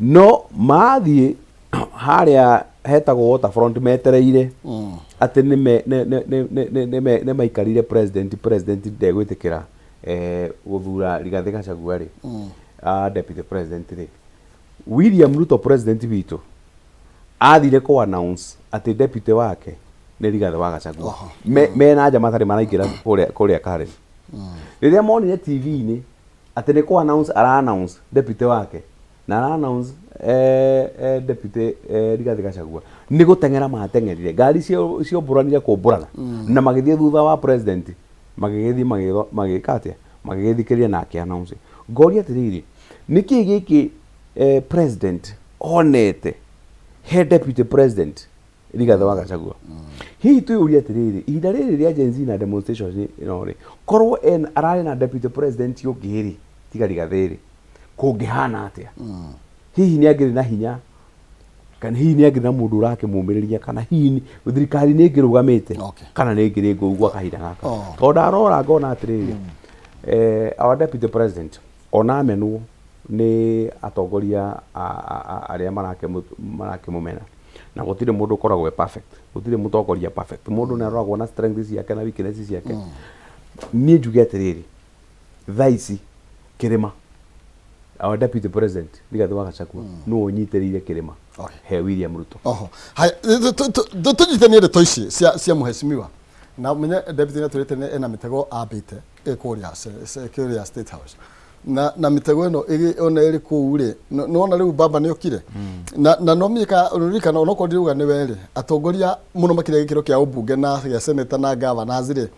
No mathiĩ harĩa hetagwo Waterfront metereire atĩ nĩ maikarire president ndegwĩtĩkĩra gũthura Rigathĩ Gachagua rĩ, deputy president rĩ, William Ruto president witũ athire kũ announce atĩ deputy wake nĩ Rigathĩ wa Gachagua mena nja matarĩ maraingĩra kũrĩa Karen. Rĩrĩa monire TV-inĩ atĩ nĩ kũ announce ara announce deputy wake na ara announce deputy Rigathĩ Gachagua, nĩ gũteng'era mateng'erire ngari ciombũranire kũmbũrana na magĩthiĩ thutha wa president, magĩgĩthiĩ magĩka atĩa, magĩgĩthikĩrĩria na akĩ announce. Ngoria atĩrĩrĩ, nĩkĩ gĩkĩ president onete he deputy president Rigathĩ wa Gachagua? Hihi twĩyũrie atĩrĩrĩ, ihinda rĩrĩ rĩa Gen Z na demonstrations ĩno rĩ, korwo ararĩ na deputy president ũngĩ rĩ, tiga Rigathĩ rĩ, kũngĩhana atĩa? Hihi nĩ angĩrĩ na hinya, kana hihi nĩ angĩrĩ na mũndũ ũrakĩmũmĩrĩria, kana hihi thirikari nĩ ĩngĩrũgamĩte, kana nĩ ĩngĩrĩ ngũu gwa kahinda gaka? Tondũ ndarora ngona atĩrĩrĩ, our deputy president ona amenwo nĩ atongoria arĩa marakĩmũmena, na gũtirĩ mũndũ ũkoragwo e perfect, gũtirĩ mũtongoria perfect, mũndũ nĩ aroragwo na strength ciake na weakness ciake. Niĩ njuge atĩrĩrĩ, thaa ici kĩrĩma, our deputy president Rigathĩ wa Gachagua nĩwe ũnyitĩrĩire kĩrĩma he William Ruto. Oho. Haya, tũnyitanie ndeto ici cia mũhecimiwa na ũmenye deputy nĩ atwĩrĩte nĩ ena mĩtego ambĩte kũrĩa kũrĩa State House, na mĩtego ĩno ona ĩrĩ kũu rĩ, nĩwona rĩu baba nĩ okire na no mĩka ririkana, onokorwo ndirauga nĩ we rĩ, atongoria mũno makĩria gĩkĩro kĩa ũmbunge na gĩa senator na governors rĩ,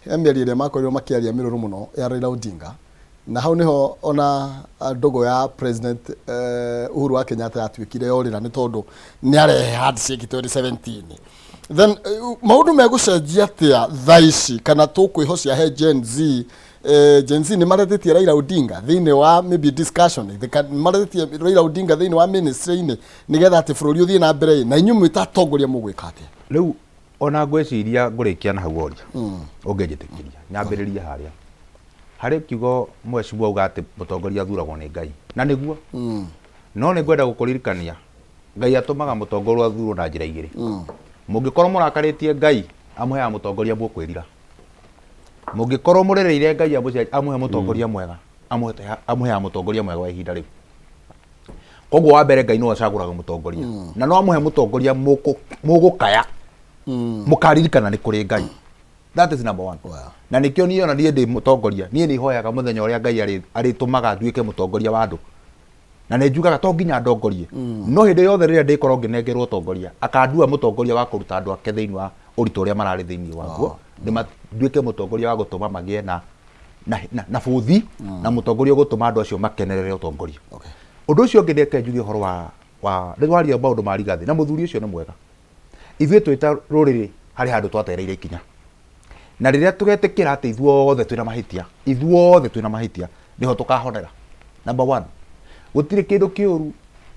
he mĩario ĩrĩa makorirwo makĩaria mĩrũrũ mũno ya Raila Odinga, na hau niho ona ndũgũ ya President Uhuru wa Kenyatta yatuĩkire yorĩra, nĩ tondũ nĩ arehe handshake 2017. Then maũndũ megũcenjia atĩa thaa ici, kana tũkwĩhocia he Gen Z? Gen Z nĩ maretĩtie Raila Odinga thĩinĩ wa maybe discussion, nĩ maretĩtie Raila Odinga thĩinĩ wa ministry-inĩ nĩgetha atĩ bũrũri ũthiĩ na mbere, na inyuĩ mwĩ ta atongoria mũgwĩka atĩa? Rĩu Ona ngwĩciria ngũrĩkia na hau woria ũngĩnjĩtĩkĩria nyambĩrĩrie harĩa harĩ kiugo mheshimiwa auga atĩ mũtongoria athuragwo nĩ Ngai na nĩguo no nĩ ngwenda gũkũririkania Ngai atũmaga mũtongoria athurwo na njĩra igĩrĩ. Mũngĩkorwo mũrakarĩtie Ngai amũheaga mũtongoria mũkwĩrira. Mũngĩkorwo mũrĩrĩire Ngai amũhe mũtongoria mwega amũheaga mũtongoria mwega wa ihinda rĩu. Koguo wa mbere Ngai nĩwe ũcagũraga mũtongoria na no amũhe mũtongoria mũgũkaya mũkaririkana nĩ kũrĩ Ngai. That is number one. Wow. Na nĩkĩo niĩ ona niĩ ndĩ mũtongoria niĩ nĩ hoyaga mũthenya ũrĩa Ngai arĩtũmaga nduĩke mũtongoria wa andũ na nĩ njugaga to nginya ndongorie no hĩndĩ yothe rĩrĩa ndĩkorwo ngĩnengerwo ũtongoria akandua mũtongoria wa kũruta andũ ake thĩinĩ wa ũritũ ũrĩa mararĩ thĩinĩ waguo nduĩke mũtongoria wa gũtũma magĩe na na, na, na bũthi na mũtongoria ũgũtũma andũ acio makenerere ũtongoria. Okay. Ũndũ ũcio ũngĩ reke njuge ũhoro wa wa nĩ twaria maũndũ ma Rigathĩ na mũthuri ũcio nĩ mwega. Ithuĩ twĩ ta rũrĩrĩ harĩ handũ twatereire ikinya na rĩrĩa tũgetĩkĩra atĩ ithuothe twĩna mahĩtia, ithuothe twĩna mahĩtia nĩho tũkahonera. Number one, gũtirĩ kĩndũ kĩũru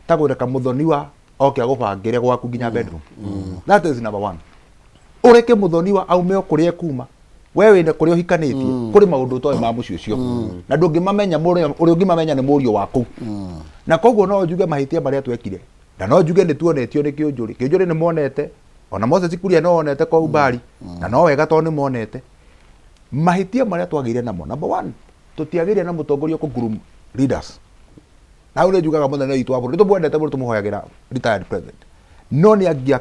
ta kũreka mũthoniwa oke agũbangĩre gwaku nginya bedroom. That is number one. Ũreke mũthoniwa aume o kũrĩa ekuma we wĩna kũrĩa ũhikanĩtie kũrĩ maũndũ ũtoĩ ma mũciĩ ũcio na ndũngĩmamenya ũrĩa ũngĩmamenya nĩ mũriũ wa kũu. Na koguo no njuge mahĩtia marĩa twekire na no njuge nĩ tuonetio nĩ kĩũnjũrĩ. Kĩũnjũrĩ nĩ monete ona Moses Kuria no onete kwa umbali na no wega tondũ nĩ monete mahĩtia marĩa twagĩire namo. Number one, tũtiagĩire na mũtongoria ũkũ groom leaders. Na hau nĩ njugaga mũnene witũ wa bũrũri nĩ tũmwendete mũno tũmũhoyagĩra retired president no nĩ angĩa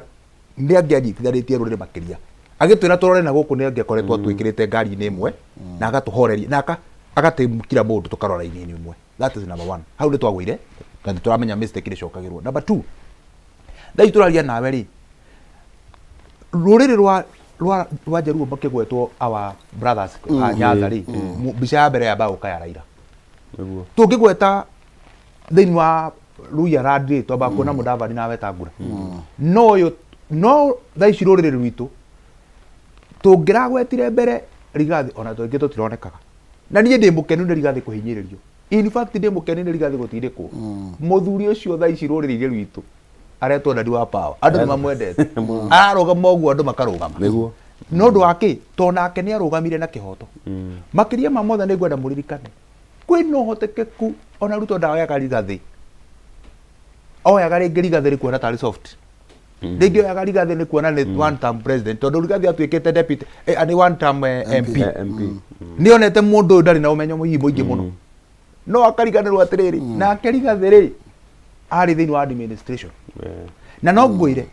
nĩ angĩanyitithanĩtie rũrĩrĩ makĩria agĩtwĩra tũrore na gũkũ nĩ angĩakoretwo atwĩkĩrĩte ngari-inĩ ĩmwe na agatũhoreria na agatĩmũkira mũndũ tũkarora inĩ ĩmwe. That is number one. Hau nĩ twagũire na nĩ tũramenya mistake ndĩcokagĩrwo. Number two, thaa ici tũraria nawe rĩ, rũrĩrĩ rwa rwa rwa Jaluo makĩgwetwo our brothers a Nyanza rĩ, mbica ya mbere yambaga gũka ya Raila. Nĩguo. Tũngĩgweta thĩinĩ wa Luhya Land rĩ, twambaga kuona Mudavadi na Wetangula. No ũyũ no thaa ici rũrĩrĩ rwitũ tũngĩragwetire mbere Rigathi ona tũingĩ tũtironekaga. Na niĩ ndĩ mũkenu nĩ Rigathi kũhinyĩrĩrio. In fact ndĩ mũkenu nĩ Rigathi gũtindĩkwo. Mũthuri ũcio thaa ici rũrĩrĩ-inĩ rwitũ aretwo Daddy wa power. Andũ nĩ mamwendete. Ararũgama ũguo andũ makarũgama. Nĩguo. Nĩ ũndũ wa kĩ? Tondũ nake nĩ arũgamire na kĩhoto. Makĩria ma mothe nĩ ngwenda mũririkane kwĩna ũhotekeku ona Ruto ndaoyaga Rigathi. Oyaga rĩngĩ Rigathi nĩ kuona tarĩ soft. Rĩngĩ oyaga Rigathi nĩ kuona nĩ one term president tondũ Rigathi atuĩkĩte deputy nĩ one term MP. MP. Nĩ onete mũndũ ũyũ ndarĩ na ũmenyo hihi mũingĩ mũno. No akariganĩrwo atĩrĩrĩ, nake Rigathi rĩ arĩ thĩinĩ wa administration. Na no ngwĩre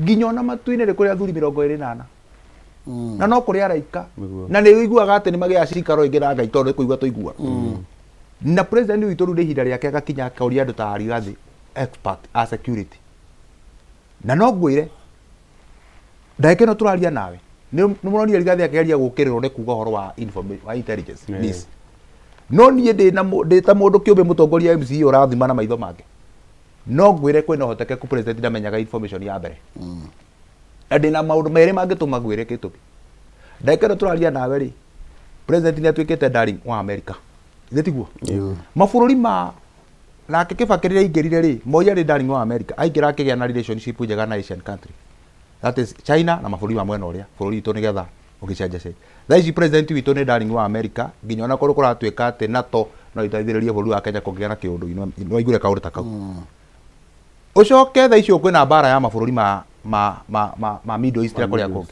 nginya ona matu-inĩ nĩ kũrĩ athuri 24 na no kũrĩ araika. Nĩguo. Na nĩ ũiguaga atĩ nĩ magĩaga cikaro ĩngĩ na Ngai tondũ nĩ kũigua tũiguaga. Na president witũ rĩu nĩ ihinda rĩake agakinya akoria andũ ta Rigathi expert a security. Na no ngwĩre ndagĩka ĩno tũraria nawe nĩ mũronire Rigathi akĩgeria gũkĩrĩrwo nĩ kuga ũhoro wa information wa intelligence miss. No niĩ ndĩ ta mũndũ kĩũmbe mũtongoria MCA ũrathima na maitho make. No ngwĩre kwĩna ũhotekeku president ndamenyaga information ya mbere. Na ndĩna maũndũ merĩ mangĩtũma ngwĩre gĩtũmi. Ndagĩka ĩno tũraria nawe rĩ, president nĩ atuĩkĩte darling wa America. Githĩ tiguo? Mabũrũri ma nake Kibaki rĩrĩa aingĩrire rĩ, Moi arĩ darling wa America, aingĩra akĩgĩa na relationship njega na Asian country. That is China na mabũrũri ma mwena ũrĩa, bũrũri witũ nĩgetha ũgĩcenjacenjia. Thaa ici president witũ nĩ darling wa America, nginya ona korwo kũratuĩka atĩ NATO no iteithĩrĩrie bũrũri wa Kenya kũngĩgĩa na kĩũndũ, no waiguire kaũndũ ta kau. Ũcoke thaa icio kwĩna mbara ya mabũrũri ma ma ma ma, ma Middle East na kũrĩa kũngĩ.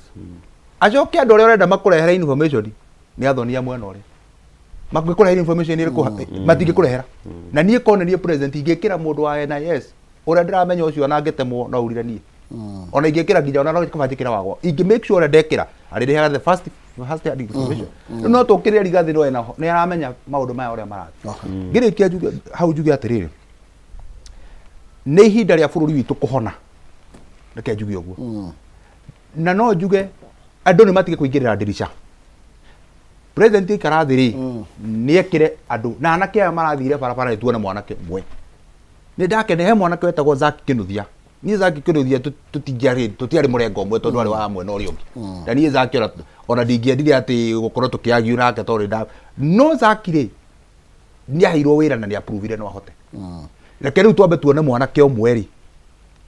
Acoke andũ arĩa ũrenda makũrehere information nĩ athoni a mwena ũrĩa. Mangĩkũrehera information ĩrĩkũ matingĩkũrehera. Na niĩ korwo nĩ niĩ president ingĩkĩra mũndũ wa NIS ũrĩa ndĩramenya ũcio ona angĩtemwo no urire niĩ. Ona ingĩkĩra nginya ona no kaba njĩkĩre wagwa. Ingĩ make sure ũrĩa ndekĩra arĩrĩhaga the first hand information. Rĩu no tũkĩrĩre Rigathi no ena nĩ aramenya maũndũ maya ũrĩa marathiĩ. Ngĩrĩkia njuge hau njuge atĩrĩrĩ, nĩ ihinda rĩa bũrũri witũ kũhona, reke njuge ũguo. Na no njuge andũ nĩ matige kũingĩrĩra ndirica. President aikara thĩ rĩ, nĩ ekĩre andũ na anake aya marathire barabara nĩ tuone mwanake ũmwe. Nĩ ndakene he mwanake wetagwo Zack Kinuthia. Niĩ Zack Kinuthia tũtiarĩ mũrengo ũmwe tondũ arĩ wa mwena ũrĩa ũngĩ. Na niĩ Zack ona ndingĩendire atĩ gũkorwo tũkĩargue nake tondũ no Zack rĩ nĩ aheirwo wĩra na nĩ approve no ahote. Reke rĩu twambe tuone mwanake ũmwe rĩ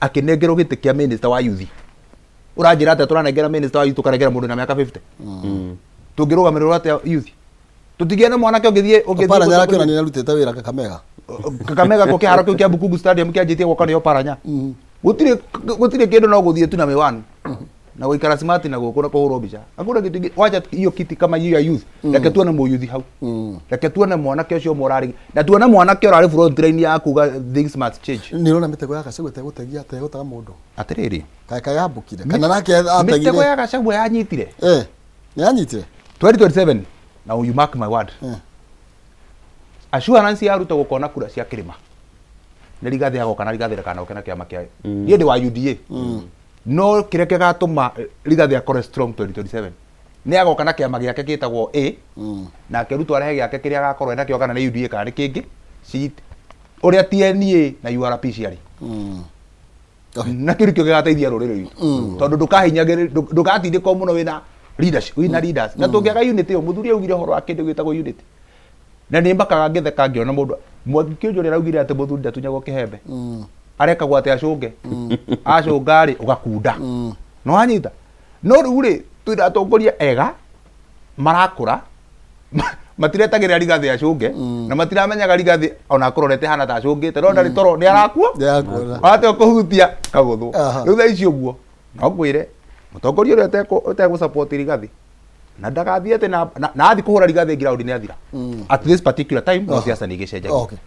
akĩnengerwo gĩtĩ kĩa minister wa youth. Ũranjĩra atĩa tũranengera minister wa youth, tũkanengera mũndũ na mĩaka 50? Tũngĩrũgamĩrĩrwo atĩa youth? Tũtigĩe na mwanake ũngĩthiĩ ũngĩthiĩ Oparanya gũtongoria- arakĩona nĩ arutĩte wĩra Kakamega. Kakamega ko kĩharo kĩu kĩa Bukungu Stadium kĩanjĩtie gwaka nĩ Oparanya. Gũtirĩ gũtirĩ kĩndũ no gũthiĩ tu na miwani na gũikara smart na gũkũ na kũhũrwo mbica. Hakuna kitu kingĩ. Wacha hiyo kiti kama hiyo ya youth. Reke tuone mũyuthi hau. Reke tuone mwanake ũcio ũmwe ũrarĩ na tuone mwanake ũrarĩ front line ya kuga things must change. Nĩ ũrona mĩtego ya Gachagua ĩtegũtegia ategũtega mũndũ. Atĩrĩrĩ, Kaĩ kayambũkire kana nake mĩtego ategire. ya Gachagua yanyitire Eh, nĩ yanyitire. 2027. Now you mark my word. Assurance ya Ruto gũkona kura cia kĩrĩma nĩ Rigathĩ agoka na Rigathĩ ndakanoke na kĩama kĩa niĩ ndĩ wa UDA, no kĩrĩa kĩgatũma Rigathĩ akorwe strong 2027 nĩ agoka na kĩama gĩake gĩtagwo A, nake Ruto arehe gĩake kĩrĩa agakorwo enakĩo, kana nĩ UDA kana nĩ kĩngĩ ũrĩa TNA na URP ciarĩ. Na kĩu nĩkĩo gĩgateithia rũrĩrĩ rwitũ, tondũ ndũkahinyagĩrĩ ndũgatindĩkwo mũno wĩna leadership, wĩna leaders, na tũngĩaga unity ĩyo. Mũthuri augire ũhoro wa kĩndũ gĩtagwo unity, na nĩ makaga ngĩtheka ngĩona mũndũ Mwangi Kĩũnjũ ũrĩa araugire atĩ mũthuri ndatunyagwo kĩhembe, arekagwo atĩ acũnge, acũnga rĩ ũgakunda no wanyita. No rĩu rĩ twĩna atongoria ega marakũra, matiretagĩrĩra Rigathĩ acũnge, na matiramenyaga Rigathĩ ona akũrorete hana ta acũngĩte, no ndarĩ toro, nĩ arakua. Nĩ arakuona. Wate kũhutia kagũthwo. Rĩu thaa ici ũguo no ngwĩre mũtongoria ũrĩa ũtegũ-support Rigathĩ na ndagathiĩ atĩ na athiĩ kũhũra Rigathĩ ground nĩ athira at this particular time, no siasa nĩ igĩcenjagia. Okay.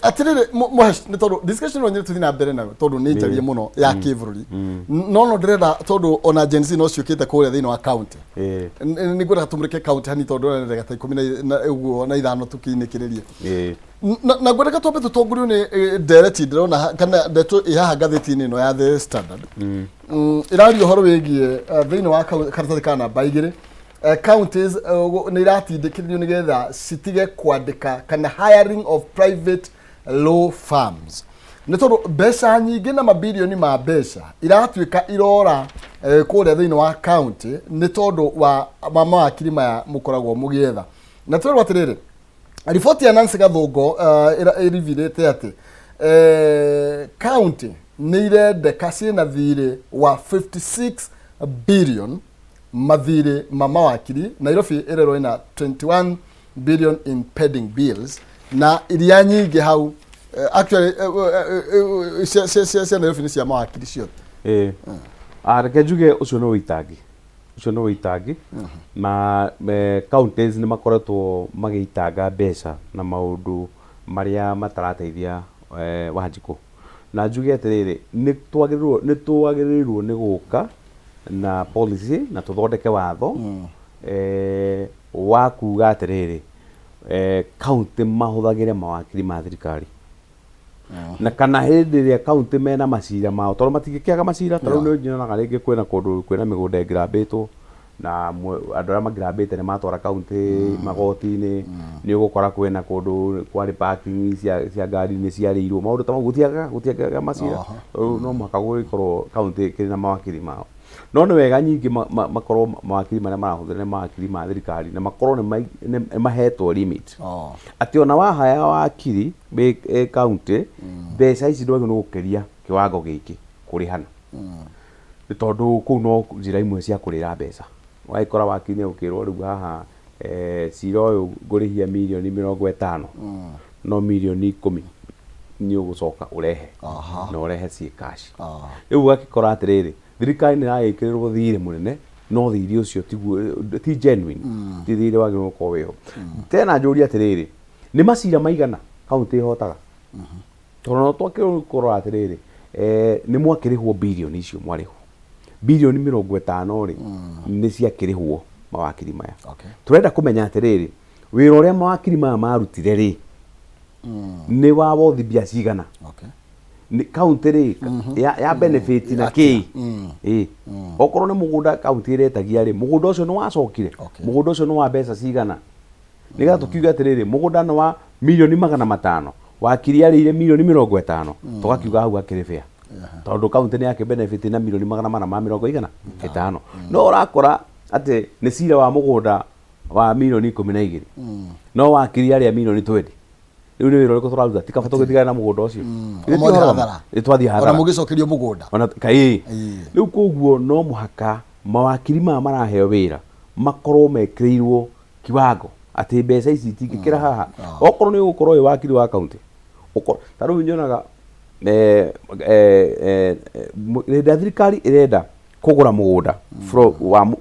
Atirĩrĩ Mũhesh, nĩ tondũ discussion ĩno nyende tũthiĩ na mbere nayo tondũ nĩ njarie mũno ya kĩbũrũri, no ndĩrenda tondũ ona Gen Z no ciũkĩte kũrĩa thĩinĩ wa county. Nĩ ngwenda tũmũrĩke county hani tondũ ndĩrenda ndagĩka ta 15 ũguo tũkĩinĩkĩrĩrie. Na ngwendeka twambe tũtongorio nĩ ndereti ndĩrona kana ndeto ĩ haha ngathĩti-inĩ ĩno ya The Standard. Ĩraria ũhoro wĩgiĩ thĩinĩ wa karatathi ka namba 2, counties nĩ iratindĩkĩrĩrio nĩgetha citige kwandĩka kana hiring of private law firms, nĩ tondũ mbeca nyingĩ na mabirioni ma mbeca iratuĩka irora kũrĩa thĩinĩ wa county nĩ tondũ wa mawakiri maya mũkoragwo mũgĩetha. Na twerwo atĩrĩrĩ, riboti ya Nancy Gathungo ĩribirĩte atĩ county nĩ irendeka ciĩna thirĩ wa 56 billion mathirĩ ma mawakiri. Nairobi ĩrerwo ĩna 21 billion in pending bills, na iria nyingĩ hau actually cia Nairobi nĩ cia mawakiri ciothe. Ĩĩ. Ah, reke njuge ũcio nĩ ũitangi, ũcio nĩ ũitangi, na counties nĩ makoretwo magĩitanga mbeca na maũndũ marĩa matarateithia. Wanjikũ, na njuge atĩrĩrĩ, nĩ twagĩrĩirwo nĩ gũka na policy na tũthondeke watho wa kuga atĩrĩrĩ, county mahũthagĩre mawakiri ma thirikari, na kana hĩndĩ ĩrĩa county mena macira mao, tondũ matingĩkĩaga macira. Ta rĩu nĩ nyonaga rĩngĩ kwĩna kũndũ kwĩna mĩgũnda ĩngirambĩtwo, na andũ arĩa mangirambĩte nĩ matwara county magoti-inĩ. Nĩ ũgũkora kwĩna kũndũ kwarĩ parking cia ngari nĩ ciarĩirwo, maũndũ ta mau. Gũtiagaga macira. Rĩu no mũhaka gũgĩkorwo county ĩkĩrĩ na mawakiri mao, no nĩ wega nyingĩ makorwo mawakiri marĩa marahũthĩra nĩ mawakiri ma thirikari, na makorwo nĩ mahetwo limit atĩ ona wahaya wakiri wĩ county, mbeca ici ndwagĩrĩirwo nĩ gũkĩria kĩwango gĩkĩ kũrĩhana, nĩ tondũ kũu no njĩra imwe cia kũrĩra mbeca. Wagĩkora wakiri nĩ ũkĩrwo rĩu haha cira ũyũ ngũrĩhia mirioni 50, no mirioni 10 nĩ ũgũcoka ũrehe na ũrehe ciĩ cash. Rĩu ũgakĩkora atĩrĩrĩ, thirikari nĩ ĩragĩkĩrĩrwo thirĩ mũnene, no thirĩ ũcio tiguo, ti genuine, ti thirĩ wagĩrĩirwo gũkorwo wĩho. Tena njũrie atĩrĩrĩ, nĩ macira maigana kaunti ĩhotaga? Tondũ no twakĩrĩirwo kũrora atĩrĩrĩ, nĩ mwakĩrĩhwo birioni icio, mwarĩhwo birioni 50 rĩ, nĩ ciakĩrĩhwo mawakiri maya. Tũrenda kũmenya atĩrĩrĩ, wĩra ũrĩa mawakiri maya marutire rĩ, nĩ wa wothi mbia cigana? Nĩ kaunti rĩ ya benefit na kĩ? Ĩ okorwo nĩ mũgũnda kaunti ĩretagia rĩ, mũgũnda ũcio nĩ wacokire? Mũgũnda ũcio nĩ wa mbeca cigana, nĩgetha tũkiuge atĩrĩrĩ, mũgũnda nĩ wa mirioni 500, wakiri arĩire mirioni 50, tũgakiuga hau akĩrĩ fair, tondũ kaunti nĩ yakĩ benefit na mirioni magana mana ma mĩrongo igana ĩtano. No ũrakora atĩ nĩ cira wa mũgũnda wa mirioni 12, no wakiri arĩa mirioni 20. Rĩu nĩ wĩra ũrĩkũ tũraruta? Ti kaba tũgĩtigane na mũgũnda ũcio? Githĩ ti Ũmothe ũhoro wa ma? hathara. Ĩ, twathiĩ Ona hathara. Mũgĩcokerio mũgũnda. Ona kaĩ. Ĩĩ. Rĩu koguo no mũhaka mawakiri maya maraheo wĩra makorwo mekĩrĩirwo kiwango atĩ mbeca ici itingĩkĩra haha. Okorwo nĩ ũgũkorwo wĩ wakiri wa kaunti, ta rĩu nyonaga hĩndĩ ĩrĩa thirikari ĩrenda kũgũra mũgũnda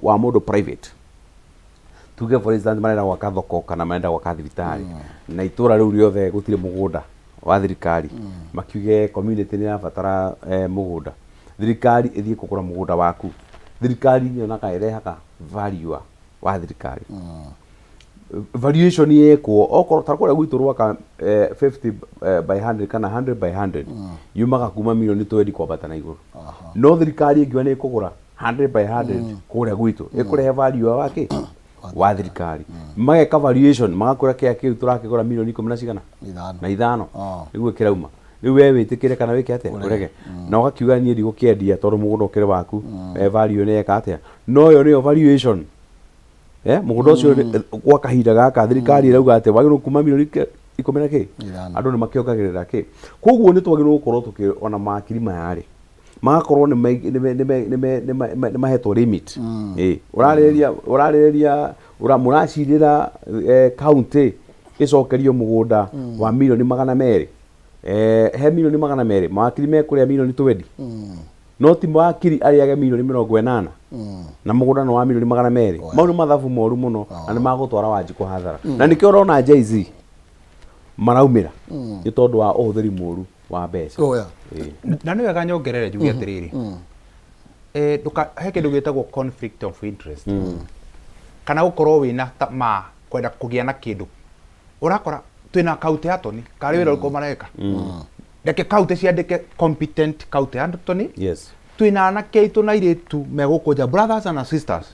wa mũndũ private, tuge for instance marenda gwaka thoko kana marenda gwaka thibitarĩ, na itũra rĩu rĩothe gũtirĩ mũgũnda wa thirikari, makiuge community nĩ ĩrabatara mũgũnda, thirikari ĩthiĩ kũgũra mũgũnda waku, thirikari nyonaga ĩrehaga valuer wa thirikari. Valuation yekwo, okorwo ta kũrĩa gwitũ rwaka 50 by 100 kana 100 by 100, yumaga kuma milioni 20 kwambata na igũrũ. No thirikari ĩngiuga nĩ ĩkũgũra 100 by 100 kũrĩa gwitũ, ĩkũrehe value wa kĩ wa thirikari, mageka valuation, magakwĩra kĩa kĩu tũrakĩgũra milioni ikũmi na cigana. Ithano. Na ithano. Oh. Nĩguo kĩrauma. Rĩu we wĩtĩkĩre kana wĩke atĩa, ũrege, na ũgakiuga niĩ ndigũkĩendia tondũ mũgũnda ũkĩrĩ waku. Value nĩ eka atĩa? No ĩyo nĩyo valuation. Mũgũnda ũcio gwa kahinda gaka thirikari ĩrauga atĩ wagĩrĩirwo kuma milioni ikũmi na kĩ. Ithano. Andũ nĩ makĩongagĩrĩra kĩ. Koguo nĩ twagĩrĩirwo gũkorwo tũkĩ ona mawakiri maya rĩ, magakorwo nĩ mahetwo limit. Ĩ, ũrarĩrĩria mũracirĩra county ĩcokerio mũgũnda wa milioni 200, he milioni 200 mawakiri mekũrĩa milioni 20, no ti wakiri arĩage milioni 80 na mũgũnda nĩ wa milioni 200. Mau nĩ mathabu moru mũno na nĩ magũtwara Wanjikũ hathara, na nĩkĩo ũrona Jay-Z maraumĩra nĩ tondũ wa ũhũthĩri mũru wa mbeca. Oh, yeah. Ĩĩ. Na nĩ wega nyongerere njuge atĩrĩrĩ, he kĩndũ gĩtagwo conflict of interest, kana gũkorwo wĩna ta ma kwenda kũgĩa na kĩndũ. Ũrakora twĩna county attorney, karĩ wĩra ũrĩkũ mareka? Reke county ciandĩke competent county attorney. Twĩna anake aitũ na airĩtu me gũkũ nja, brothers and sisters,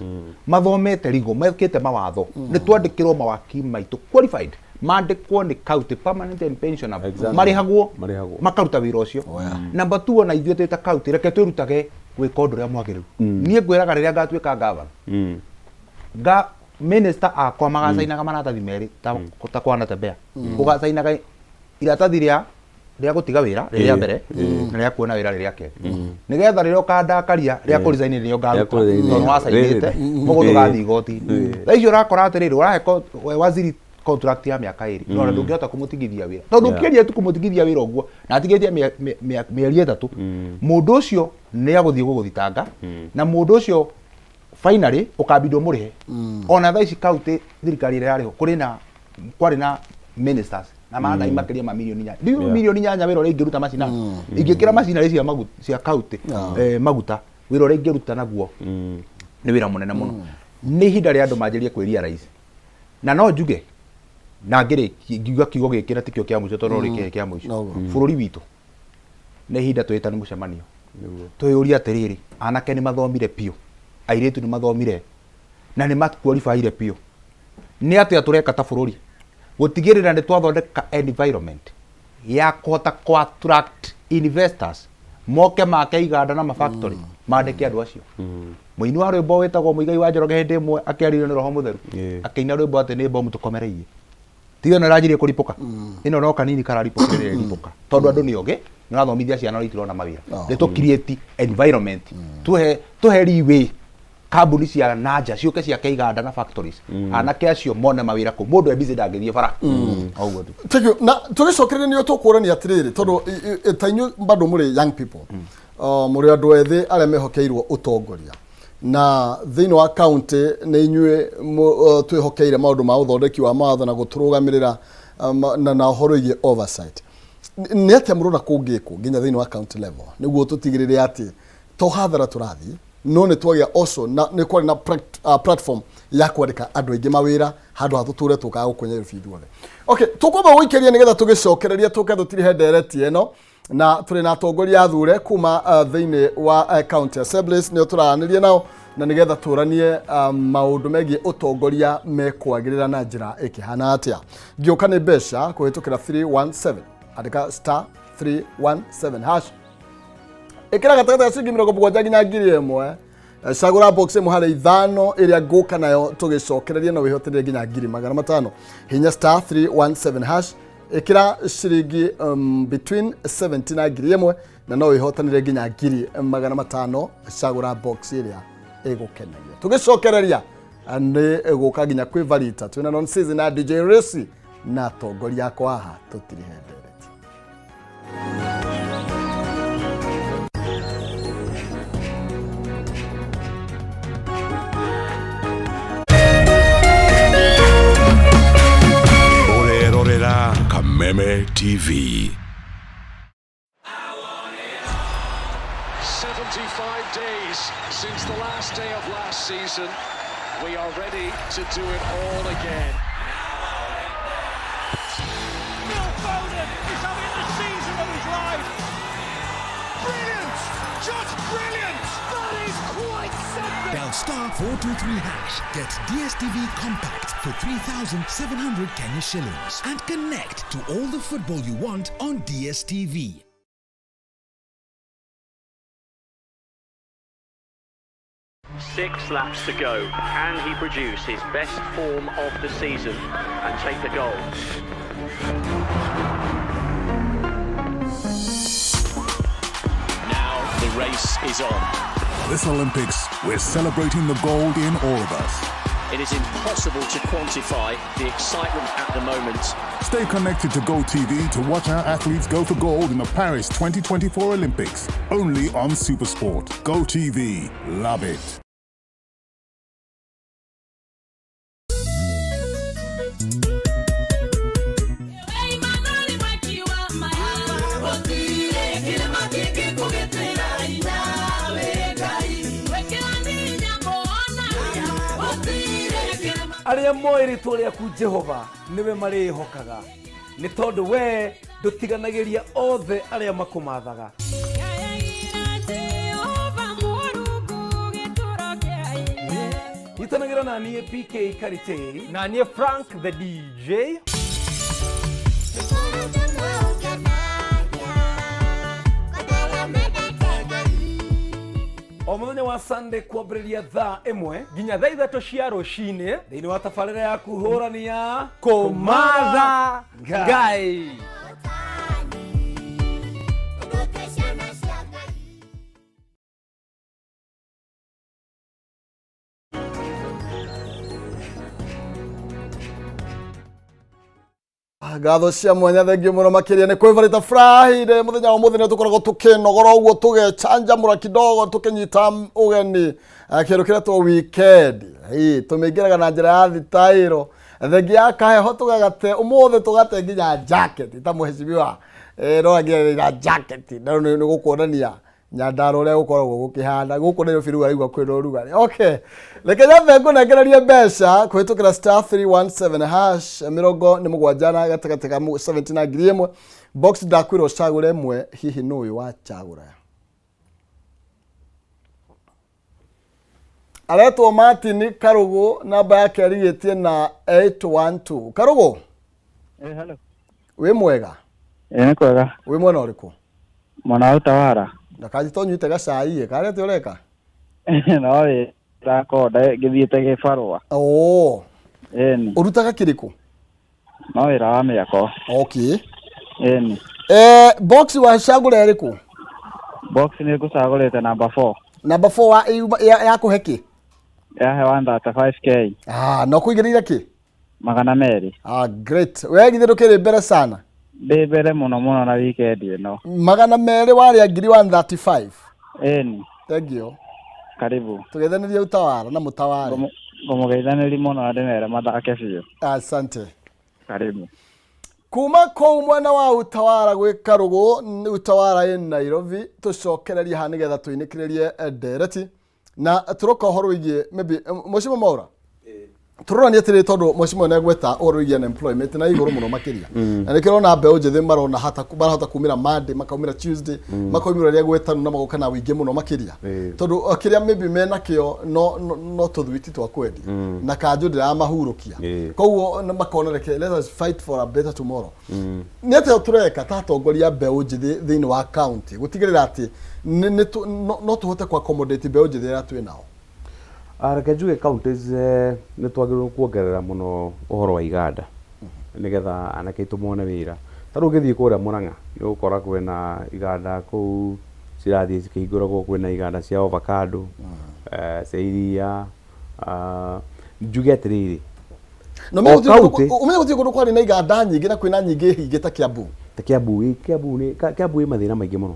mathomete legal, mekĩte mawatho. Nĩ twandĩkĩrwo mawakiri maitũ qualified, mandĩkwo nĩ county, permanent and pensionable. Marĩhagwo. Marĩhagwo. Makaruta wĩra ũcio. Number two, ona ithuĩ twĩ ta county, reke twĩrutage gwĩka ũndũ ũrĩa mwagĩrĩru. Niĩ ngwĩraga rĩrĩa ngatuĩka governor, nga minister akwa magacainaga maratathi merĩ ta kwa Natembeya, ũgacainaga iratathi rĩa gũtiga wĩra rĩrĩa mbere na rĩa kuona wĩra rĩrĩa kerĩ, nĩgetha rĩrĩa ũkandakaria rĩa kũ resign nĩrĩo ngaruta, kũ-resign. Tondũ nĩwacainĩte. Koguo ndũgathiĩ igoti-inĩ. Thaa icio ũrakora atĩrĩrĩ, ũrahe we waziri contract ya mĩaka 2, no ndũngĩhota kũmũtigithia wĩra, tondũ ũkĩgeria tu kũmũtigithia wĩra ũguo na atigĩtie mĩeri 3, mũndũ ũcio nĩ agũthiĩ gũgũthitanga, na mũndũ ũcio finally ũkambindwo mũrĩhe. Ona thaa ici county thirikari ĩrĩa yarĩho, kũrĩ na kwarĩ na ministers na maratathi makĩria ma milioni 8. Rĩu milioni 8, wĩra ũrĩa ingĩruta macinani, ingĩkĩra macinarĩ cia maguta cia county maguta, wĩra ũrĩa ingĩruta naguo nĩ wĩra mũnene mũno. Nĩ ihinda rĩa andũ manjĩrie kwĩ-realize, na no njuge na ngĩrĩkie ngiuga kiugo gĩkĩ na tikĩo kĩa mũico, tondũ no rĩkĩrĩ kĩa mũico. Noguo. Bũrũri witũ nĩ ihinda twĩtane mũcemanio, twĩyũrie atĩrĩrĩ, anake nĩ mathomire biũ, airĩtu nĩ mathomire na nĩ maqualifyire biũ, nĩ atĩa tũreka ta bũrũri gũtigĩrĩra nĩ twathondeka environment ya kũhota kũ attract investors moke make iganda na mafactory, mandĩke andũ acio? Mũini wa rwĩmbo wĩtagwo Mũigai wa Njoroge hĩndĩ ĩmwe akĩarĩrio nĩ Roho Mũtheru, akĩina rwĩmbo atĩ nĩ bomu tũkomereirie. Tiga ĩno ĩranjirie kũripũka, ĩno no kanini kararipũka, ĩrĩa ĩripũka tondũ andũ nĩ ogĩ, nĩ ũrathomithia ciana no itirona mawĩra. Nĩ tũ create environment, tuhe leeway kambuni cia nanja ciũke ciake iganda na factories, anake acio mone mawĩra kũu. Mũndũ e busy ndangĩthiĩ bara o ũguo tu. Thank you. Na tũgĩcokereria nĩo tũkũrania atĩrĩrĩ, tondũ ta inyuĩ bado mũrĩ young people, mũrĩ andũ ethĩ arĩa mehokeirwo ũtongoria na thĩinĩ wa county, nĩ inyuĩ twĩhokeire maũndũ ma ũthondeki wa mawatho na gũtũrũgamĩrĩra na ũhoro wĩgiĩ oversight. Nĩ atĩa mũrona kũngĩkwo nginya thĩinĩ wa county level nĩguo tũtigĩrĩre atĩ to hathara tũrathiĩ, no nĩ twagĩa also na nĩ kwarĩ na platform ya kwandĩka andũ aingĩ mawĩra, handũ ha tũtũre tũkaga gũkũ Nairobi ithuothe? Okay, tũkwamba gũikĩria nĩgetha tũgĩcokereria tũke tũtirihe ndereti ĩno, na tũrĩ na atongoria athure kuma thĩinĩ wa county assemblies, nĩo tũraranĩria nao na nĩgetha tũranie maũndũ megiĩ ũtongoria mekwagĩrĩra na njĩra ĩkĩhana atĩa. Ngĩũka nĩ mbeca kũhĩtũkĩra 317, andĩka star 317 hash, ĩkĩra gatagatĩ ga ciringi 70 nginya 1000, cagũra box ĩmwe harĩ ithano ĩrĩa ngũka nayo tũgĩcokereria, na wĩhoterie nginya 500,000. Hinya star 317 hash. Ĩkĩra ciringi between 70 na 1000 na no wĩhotanĩre nginya 500,000. Cagũra box ĩrĩa ĩgũkenagia. Tũgĩcokereria nĩ gũka nginya kwĩ Varita, twĩna non season na DJ Resi na atongoria akwa haha, tũtirihe ndereti. Ũrerorera Kameme TV. 75 days since the last day of last season. We are ready to do it all again. Phil Foden is having the season of his life. Brilliant! Just brilliant! That is quite something. Dial star 423 hash. Get DSTV Compact for 3,700 Kenya shillings and connect to all the football you want on DSTV. 6 laps to go. Can he produce his best form of the season and take the gold? Now the race is on. This Olympics, we're celebrating the gold in all of us. It is impossible to quantify the excitement at the moment. Stay connected to Go TV to watch our athletes go for gold in the Paris 2024 Olympics. Only on Supersport. Go TV. Love it. Arĩa moĩ rĩtwa rĩaku Jehova nĩwe marĩĩhokaga, nĩ tondũ wee ndũtiganagĩria othe arĩa makũmathaga. Nyitanagĩra na niĩ PK Karitei na niĩ Frank the DJ. O mũthenya wa Sunday kwambĩrĩria thaa 1 nginya thaa 3 cia rũcinĩ thĩinĩ wa tabarĩra yaku hũrani ya Kũmatha Ngai. Ngatho cia mwanya, thengio mũno makĩria nĩ kwĩbarĩta Friday. Mũthenya wa mũthĩ nĩ tũkoragwo tũkĩnogora ũguo, tũgechanjamũra kidogo, tũkĩnyita ũgeni kĩndũ kĩretwo weekend. Tũmĩingĩraga na njĩra ya thitaĩro, thengia ya kaheho, tũgagate ũmũthĩ tũgate nginya jacket ta mũhecimiwa no angĩra jacket na nĩ gũkuonania Nyandarua ũrĩa gũkoragwo gũkĩhana gũkũ Nairobi. Rĩu araigua kwĩna ũrugarĩ. Okay, reke nyambe ngũnengererie mbeca kũhĩtũkĩra star 317 hash, 70 na gatagatĩ ka 70 na 1000. Box ndakwĩra ũcagũre ĩmwe, hihi nũ ũyũ wacagũra? Aretwo Martin Karũgũ, namba yake arigĩtie na 812. Karũgũ. Eh, hello. Wĩ mwega? Ĩ, nĩ kwega. Wĩ mwena ũrĩkũ? Mwena wa Utawara. Ndakanjita ũnyuĩte gacai ĩ, karĩa atĩa ũreka? No wĩ ndakonda ngĩthiĩte gĩbarũa. Oo. Ĩni. Ũrutaga kĩrĩkũ? No wĩra wa mĩako. Okay. Ĩni. Box wacagũra ĩrĩkũ? Box nĩ ngũcagũrĩte number 4. Number 4 wa yakũhe kĩ? Yahe 135K. Ah, na ũkũigĩrĩire kĩ? 200. Ah, great. We githĩ ndũkĩrĩ mbere sana? Ndĩ mbere mũno mũno na weekend ĩno. 200 warĩa ngiri 135. Ĩni. Thank you. Karibu. Tũgeithanĩrie Utawara na mũtaware. Ngũmũgeithanĩria mũno na ndĩmere mathake biũ. Asante. Karibu. Kuma kũu mwena wa Utawara gwĩ Karũgũ, Utawara ĩ Nairobi, tũcokererie haha nĩgetha tũinĩkĩrĩrie ndereti na tũroka ũhoro wĩgiĩ maybe Mheshimiwa Mwaura, tũroranie atĩrĩ, tondũ Mheshimiwa nĩ agweta ũhoro wĩgiĩ unemployment na igũrũ mũno makĩria, na nĩkĩo ũrona mbeũ njĩthĩ marona hata marahota kumĩra Monday, makaumĩra Tuesday, makaumĩra rĩrĩa gwĩtanu na magoka na wĩingĩ mũno makĩria, tondũ kĩrĩa maybe menakĩo no tũthwiti twa kwendia na kanjũ ndĩramahurũkia, koguo makona reke let us fight for a better tomorrow. Nĩ atĩa tũreka ta atongoria mbeũ njĩthĩ thĩinĩ wa county gũtigĩrĩra atĩ no tũhote ku accommodate mbeũ njĩthĩ arĩa twĩ nao? Reke njuge counties nĩ twagĩrĩirwo kuongerera mũno ũhoro wa iganda. Nĩgetha anake aitũ mone wĩra. Ta rĩu ũngĩthiĩ kũrĩa Mũrang'a nĩ ũgũkora kwĩna iganda kũu cirathiĩ cikĩhingũragwo, kwĩna iganda cia avocado, cia iria. Njuge atĩrĩrĩ, Na o ũmenye gũtirĩ kũndũ county ũmenye gũtirĩ kũndũ kwarĩ na iganda nyingĩ na kwĩna nyingĩ hinge ta Kiambu. Ta Kiambu ĩ, Kiambu nĩ Kiambu ĩ mathĩna maingĩ mũno.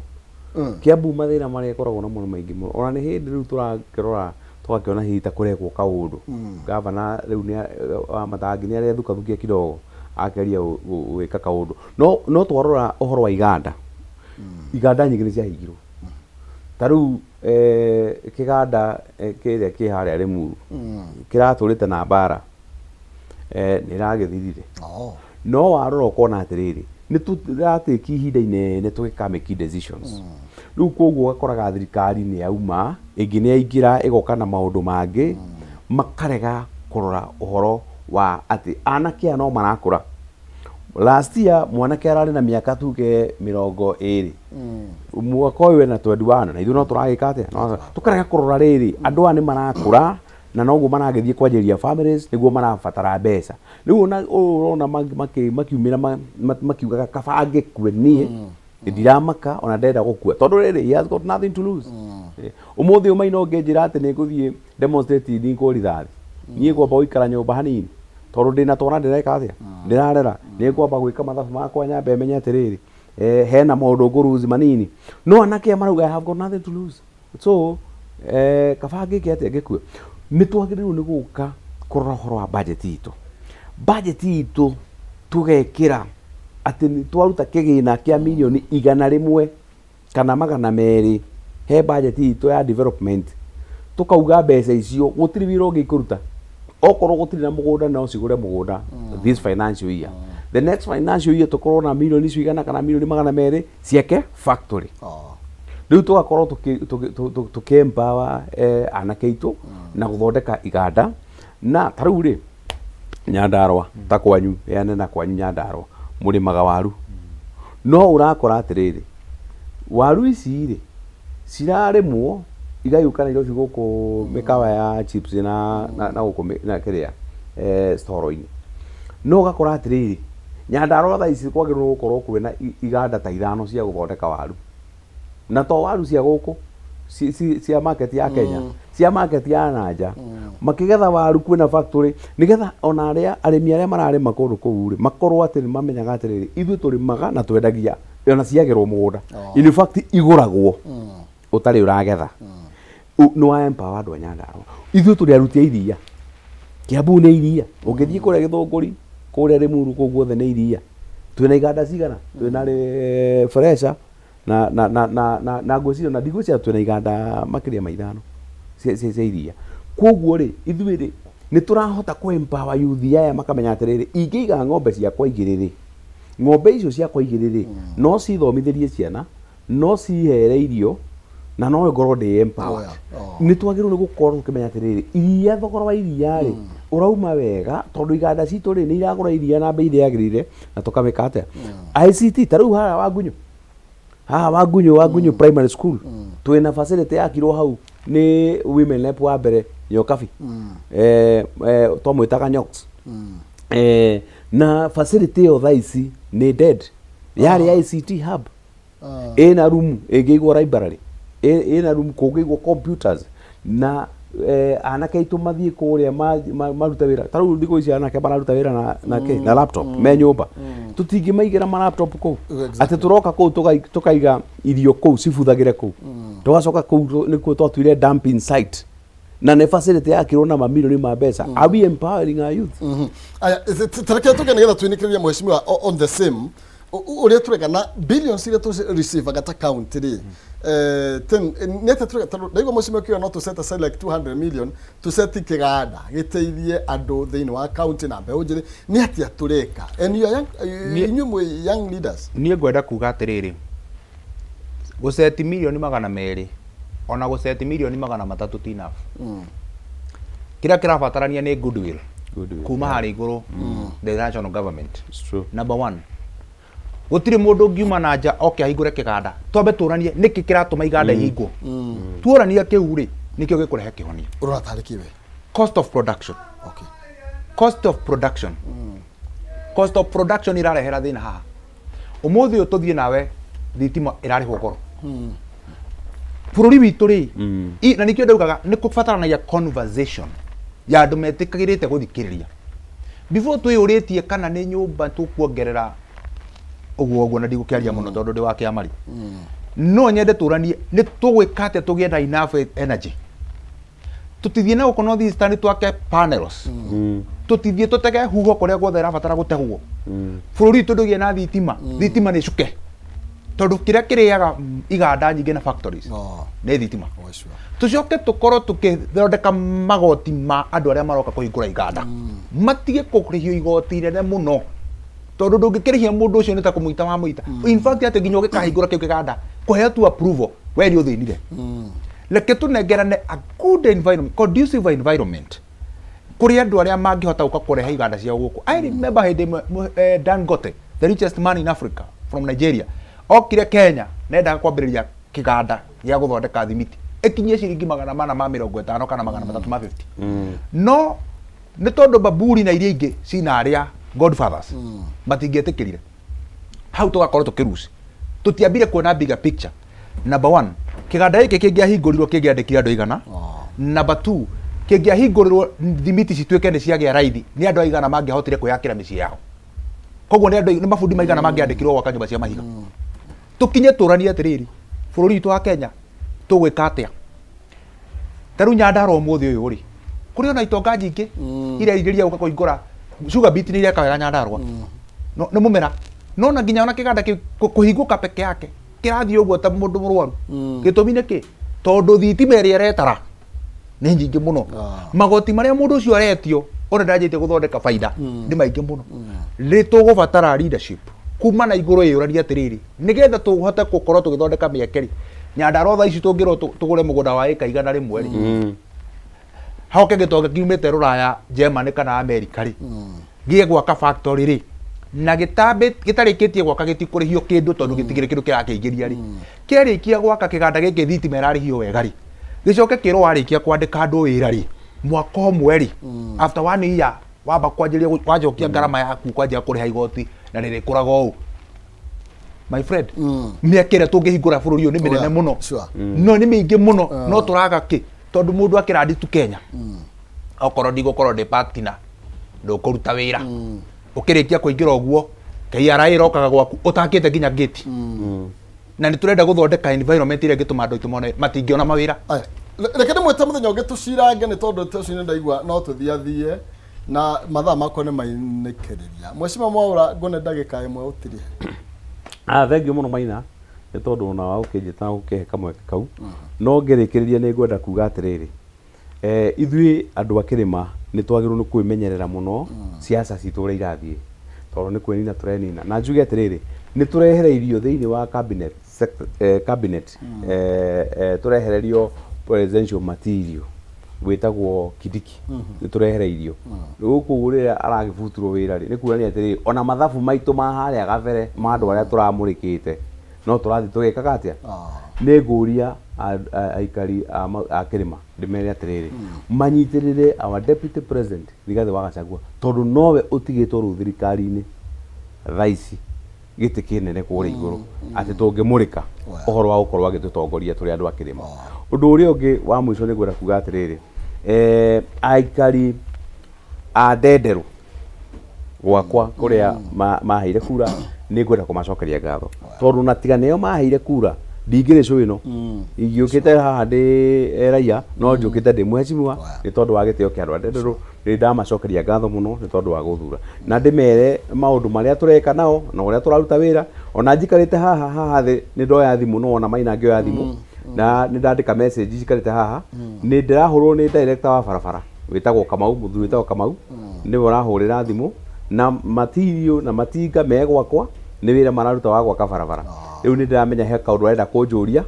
Kiambu mathĩna marĩa ĩkoragwo namo nĩ maingĩ mũno. Ona nĩ hĩndĩ rĩu tũrakĩrora tũgakĩona hihi ta kũrekwo kaũndũ. Gavana rĩu nĩ wa Matangi nĩ arethukathukia kidogo akeria gwĩka kaũndũ. No no twarora ũhoro wa iganda, iganda nyingĩ nĩ ciahingirwo. Ta rĩu kĩganda kĩrĩa kĩ harĩa Limuru kĩratũrĩte na mbara nĩ ĩragĩthirire. No warora ũkona atĩrĩrĩ, nĩ tũratĩki ihinda inene tũgĩka make decisions. Rĩu koguo ũgakoraga thirikari nĩ yauma, ĩngĩ nĩ yaingĩra ĩgoka na maũndũ mangĩ, makarega kũrora ũhoro wa atĩ anake aya no marakũra. Last year mwanake ararĩ na mĩaka tuge 20. Mwaka ũyũ ena 21 na ithuĩ no tũragĩka atĩa? No tũkarega kũrora rĩrĩ, andũ aya nĩ marakũra na noguo maragĩthiĩ kwanjĩrĩria families nĩguo marabatara mbeca. Rĩu ona ũũ ũrona makiumĩra makiugaga kaba ngĩkue niĩ ndiramaka ona ndenda gũkua tondũ rĩrĩ he has got nothing to lose. Ũmũthĩ ũyũ Maina ũngĩnjĩra atĩ nĩ ngũthiĩ demonstrate ndikwo rithathi, niĩ ngwamba gũikara nyũmba hanini tondũ ndĩna twana ndĩreka atĩa ndĩrarera, nĩ ngwamba gwĩka mathabu makwa nyambe menye atĩrĩrĩ hena maũndũ ngũ lose manini. No anake aya marauga I have got nothing to lose, so kaba ngĩke atĩa ngĩkue. Nĩ twagĩrĩirwo nĩ gũka kũrora ũhoro wa budget itũ, budget itũ tũgekĩra atĩ nĩ twaruta kĩgĩna kĩa mirioni 100 kana 200 he budget itũ ya development, tukauga mbeca icio gũtirĩ wĩra ũngĩ ikũruta. Okorwo gũtirĩ na mũgũnda no cigũre mũgũnda this financial year, the next financial year tũkorwo na mirioni icio 100 kana mirioni 200 ciake factory. Rĩu tũgakorwo tũkĩ empower anake aitũ na gũthondeka iganda. Na ta rĩu rĩ, Nyandarũa ta kwanyu heane na kwanyu Nyandarũa mũrĩmaga waru, no ũrakora atĩrĩrĩ, waru ici rĩ cirarĩmwo igagĩũka Nairobi gũkũ mĩkawa ya chips na gũkũ na kĩrĩa storo-inĩ. No ũgakora atĩrĩrĩ, Nyandarũa thaa ici kwagĩrĩirwo gũkorwo kwĩna iganda ta ithano cia gũthondeka waru, na to waru cia gũkũ cia market ya Kenya, cia market ya nanja. Makĩgetha waru kwĩna factory nĩgetha ona arĩa arĩmi arĩa mararĩma kũndũ kũu rĩ makorwo atĩ nĩ mamenyaga atĩrĩrĩ, ithuĩ tũrĩmaga na twendagia ona ciagĩrwo mũgũnda, in fact igũragwo ũtarĩ ũragetha. Nĩ wa empower andũ a Nyandarũa. Ithuĩ tũrĩ aruti a iria, Kiambu nĩ iria, ũngĩthiĩ kũrĩa Gĩthũngũri, kũrĩa Limuru, kũu guothe nĩ iria. Twĩna iganda cigana? Twĩna Fresha na ngwĩciria na ndigwĩciria twĩna iganda makĩria ma ithano cia iria. Koguo rĩ, ithuĩ rĩ nĩ tũrahota kũ empower youth aya makamenya atĩrĩrĩ, ingĩiga ng'ombe ciakwa igĩrĩ rĩ, ng'ombe icio ciakwa igĩrĩ rĩ no cithomithĩrie ciana, no cihere irio na no ngorwo ndĩ empowered. Nĩ twagĩrĩirwo nĩ gũkorwo tũkĩmenya atĩrĩrĩ, iria, thogora wa iria rĩ ũrauma wega tondũ iganda citũ rĩ nĩ iragũra iria na bei ĩrĩa yagĩrĩire na tũkamĩka atĩa. ICT ta rĩu haha Wangunyũ, haha Wangunyũ, Wangunyũ Primary School twĩna facility yakirwo hau nĩ women rep wa mbere Nyokabi, twamwĩtaga Nyox, na facility ĩyo thaa ici nĩ dead. Yarĩ ICT hub ĩna room ĩngĩigwo library, ĩna room kũngĩigwo computers na anake aitũ mathiĩ kũrĩa marute wĩra. Ta rĩu thikũ ici anake mararuta wĩra na kĩ na laptop me nyũmba, tũtingĩmaigĩra ma laptop kũu atĩ tũroka kũu tũkaiga irio kũu cibuthagĩre kũu, tũgacoka kũu nĩkuo twatuire dumping site na nĩ facility yakirwo na mamirioni ma mbeca. Are we empowering our youth? Aya, tareke tuge nigetha twinĩkĩrĩrie mheshimiwa on the same ũrĩa tũreka na billions iria tũ receive ta county rĩ, nĩ atĩa tũreka? Tondũ ndaigua mheshimiwa akiuga no tũ set aside like 200 million tũseti kĩganda gĩteithie andũ thĩinĩ wa county na mbeũ njĩthĩ, nĩ atĩa tũreka? And you are young, inyuĩ mwĩ young leaders. Niĩ ngwenda kuga atĩrĩrĩ, gũceti mirioni 200 ona gũceti mirioni 300 ti enough. Kĩrĩa kĩrabatarania nĩ goodwill Goodwill, kuma harĩa igũrũ, the national government. It's true. Number one, gũtirĩ mũndũ ũngiuma na nja oke ahingũre kĩganda. Twambe tũranie nĩkĩ kĩratũma iganda ihingwo. Tuorania kĩu rĩ, nĩkĩo gĩkũrehe kĩhonia. Ũrona tarĩ kĩwe Cost of production. Cost of production. Cost of production ĩrarehera thĩna haha. Ũmũthĩ ũyũ tũthiĩ nawe thitima ĩrarĩhwo goro. Bũrũri witũ rĩ, na nĩkĩo ndaugaga nĩ kũbataranagia conversation ya andũ metĩkagĩrĩte gũthikĩrĩria. Before twĩyũrĩtie kana nĩ nyũmba tũkuongerera ũguo ũguo na ndigũkĩaria mũno tondũ ndĩ wa kĩama rĩ, no nyende tũranie nĩ tũgwĩka atĩa tũgĩe na enough energy. Tũtithiĩ na gũkũ North Eastern twake panels, tũtithiĩ tũtege huho kũrĩa guothe ĩrabatara gũtegwo. Bũrũri witũ ndũgĩe na thitima, thitima nĩ ĩcuke tondũ kĩrĩa kĩrĩaga iganda nyingĩ na factories nĩ thitima. Tũcoke tũkorwo tũkĩthondeka magoti ma andũ arĩa maroka kũhingũra iganda, matige kũrĩhio igoti inene mũno tondũ ndũngĩkĩrĩhia mũndũ ũcio nĩ ta kũmũita wamũita. In fact atĩ nginya ũgĩkahingũra kĩu kĩganda kũheo tu approval we nĩ ũthĩnire. Reke tũnengerane a good environment, conducive environment kũrĩ andũ arĩa mangĩhota gũka kũrehe iganda ciao gũkũ. I remember hĩndĩ ĩmwe Dangote, the richest man in Africa from Nigeria, okire Kenya nendaga kwambĩrĩria kĩganda gĩa gũthondeka thimiti ĩkinyie ciringi 450 kana 350. No nĩ tondũ Baburi na iria ingĩ cina arĩa godfathers matingĩetĩkĩrire, hau tũgakorwo tũkĩruci tũtiambire kuona bigger picture. Number one, kĩganda gĩkĩ kĩngĩahingũrirwo kĩngĩandĩkire andũ aigana? Number two, kĩngĩahingũrirwo thimiti cituĩke nĩ ciagĩa raithi, nĩ andũ aigana mangĩahotire kwĩyakĩra mĩciĩ yao? Koguo nĩ andũ nĩ mabundi maigana mangĩandĩkirwo gwaka nyũmba cia mahiga? Tũkinye tũranie atĩrĩrĩ, bũrũri witũ wa Kenya tũgwĩka atĩa? Ta rĩu Nyandarua ũmũthĩ ũyũ rĩ, kũrĩ ona itonga nyingĩ irerirĩria gũka kũhingũra sugar beet, nĩ ireka wega Nyandarua. No, nĩ mũmera no na nginya ona kĩganda kĩu kũhingũka peke yake kĩrathiĩ ũguo ta mũndũ mũrwaru. Gĩtũmi nĩ kĩ? Tondũ thitima ĩrĩa ĩretara nĩ nyingĩ mũno. Magoti marĩa mũndũ ũcio aretio ona ndanjĩtie gũthondeka baida nĩ maingĩ mũno. Nĩ tũgũbatara leadership kuma na igũrũ ĩyũranie atĩrĩrĩ, nĩgetha tũhote gũkorwo tũgĩthondeka mĩeke rĩ, Nyandarua thaa ici tũngĩrwo tũgũre mũgũnda wa ĩka 100 rĩ, hoke gĩtonga kiumĩte rũraya, Germany kana America rĩ, gĩe gwaka factory rĩ, na gĩtambĩ gĩtarĩkĩtie gwaka gĩtikũrĩhio kĩndũ tondũ gĩtikĩrĩ kĩndũ kĩrakĩingĩria rĩ, kĩarĩkia gwaka kĩganda gĩkĩ thitima ĩrarĩhio wega rĩ, gĩcoke kĩrwo warĩkia kwandĩka andũ wĩra rĩ, mwaka ũmwe rĩ, after one year wamba kwanjĩrĩria wacokia ngarama yaku kwanjia kũrĩha igoti na rĩrĩkũraga ũũ. My friend, mĩaka ĩrĩa tũngĩhingũra bũrũri ũyũ nĩ mĩnene mũno. No nĩ mĩingĩ mũno, no tũraga kĩ? Tondũ mũndũ akĩrandi tu Kenya, okorwo ndigũkorwo ndĩ partner ndũkũruta wĩra. Ũkĩrĩkia kũingĩra ũguo KRA ĩrokaga gwaku ũtakĩte nginya gate. Na nĩ tũrenda gũthondeka environment ĩrĩa ĩngĩtũma andũ aitũ mone matingĩona mawĩra. Aya, reke ndĩmwĩte mũthenya ũngĩ tũcirange nĩ tondũ ũcio nĩ ndaigua no tũthiathiĩ na mathaa makwa nĩ mainĩkĩrĩria. Mwecima Mwaũra, ngũne ndagĩka ĩmwe ũtirihe. Ah, thengiũ mũno Maina nĩ tondũ ona wa gũkĩnjĩta na gũkĩhe kamweke kau. No ngĩrĩkĩrĩria nĩ ngwenda kuga atĩrĩrĩ, ithuĩ andũ a kĩrĩma nĩ twagĩrĩirwo nĩ kwĩmenyerera mũno siasa citũ ũrĩa irathiĩ, tondũ nĩ kwĩnina tũrenina. Na njuge atĩrĩrĩ, nĩ tũrehereirio thĩinĩ wa cabinet, cabinet, tũrehererio presidential material wĩtagwo Kindiki, nĩ tũrehereirio. Rĩu kũu rĩrĩa aragĩbutirwo wĩra rĩ, nĩ kuonania atĩrĩrĩ, ona mathabu maitũ ma harĩa gabere ma andũ arĩa tũramũrĩkĩte, no tũrathiĩ tũgĩkaga atĩa? Nĩ ngũria aikari a kĩrĩma ndĩmere atĩrĩrĩ, manyitĩrĩre our deputy president Rigathĩ wa Gachagua, tondũ nowe ũtigĩtwo rĩu thirikari-inĩ thaa ici gĩtĩ kĩnene kũrĩa igũrũ atĩ tũngĩmũrĩka ũhoro wa gũkorwo agĩtũtongoria tũrĩ andũ a kĩrĩma. Ũndũ ũrĩa ũngĩ wa mũico nĩ ngwenda kuga atĩrĩrĩ, aikari a Ndenderũ gwakwa kũrĩa maheire kura, nĩ ngwenda kũmacokeria ngatho tondũ na tiga nĩo maheire kura ndingĩrĩ show ĩno. Ingĩũkĩte haha ndĩ raia, no njũkĩte ndĩ mheshimiwa nĩ tondũ wa gĩtĩo kĩa andũ a Ndenderũ. Nĩ ndamacokeria ngatho mũno nĩ tondũ wa gũthura na ndĩmere maũndũ marĩa tũreka nao na ũrĩa tũraruta wĩra. Ona njikarĩte haha haha thĩ nĩ ndoya thimũ, no wona Maina ngĩoya thimũ na nĩ ndandĩka message njikarĩte haha, nĩ ndĩrahũrwo nĩ director wa barabara wĩtagwo Kamau, mũthuri wĩtagwo Kamau nĩwe ũrahũrĩra thimũ, na material na matinga me gwakwa nĩ wĩra mararuta wa gwaka barabara. Rĩu nĩ ndĩramenya he kaũndũ arenda kũnjũria,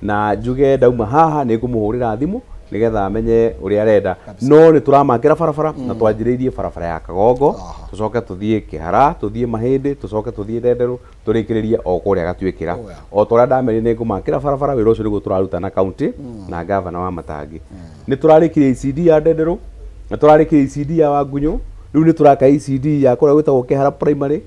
na njuge ndauma haha nĩ ngũmũhũrĩra thimũ nĩgetha amenye ũrĩa arenda. No nĩ tũramakĩra barabara na twanjĩrĩirie barabara ya Kagongo, tũcoke tũthiĩ Kĩhara, tũthiĩ Mahĩndĩ, tũcoke tũthiĩ Ndenderũ, tũrĩkĩrĩrie o kũrĩa Gatuĩkĩra. O ta ũrĩa ndamerire nĩ ngũmakĩra barabara, wĩra ũcio nĩguo tũraruta na county na gavana wa Matangi. Nĩ tũrarĩkirie ECD ya Ndenderũ, nĩ tũrarĩkirie ECD ya Wangunyũ, Rĩu nĩ tũraka ECD ya kũrĩa gwĩtagwo Kĩhara Primary,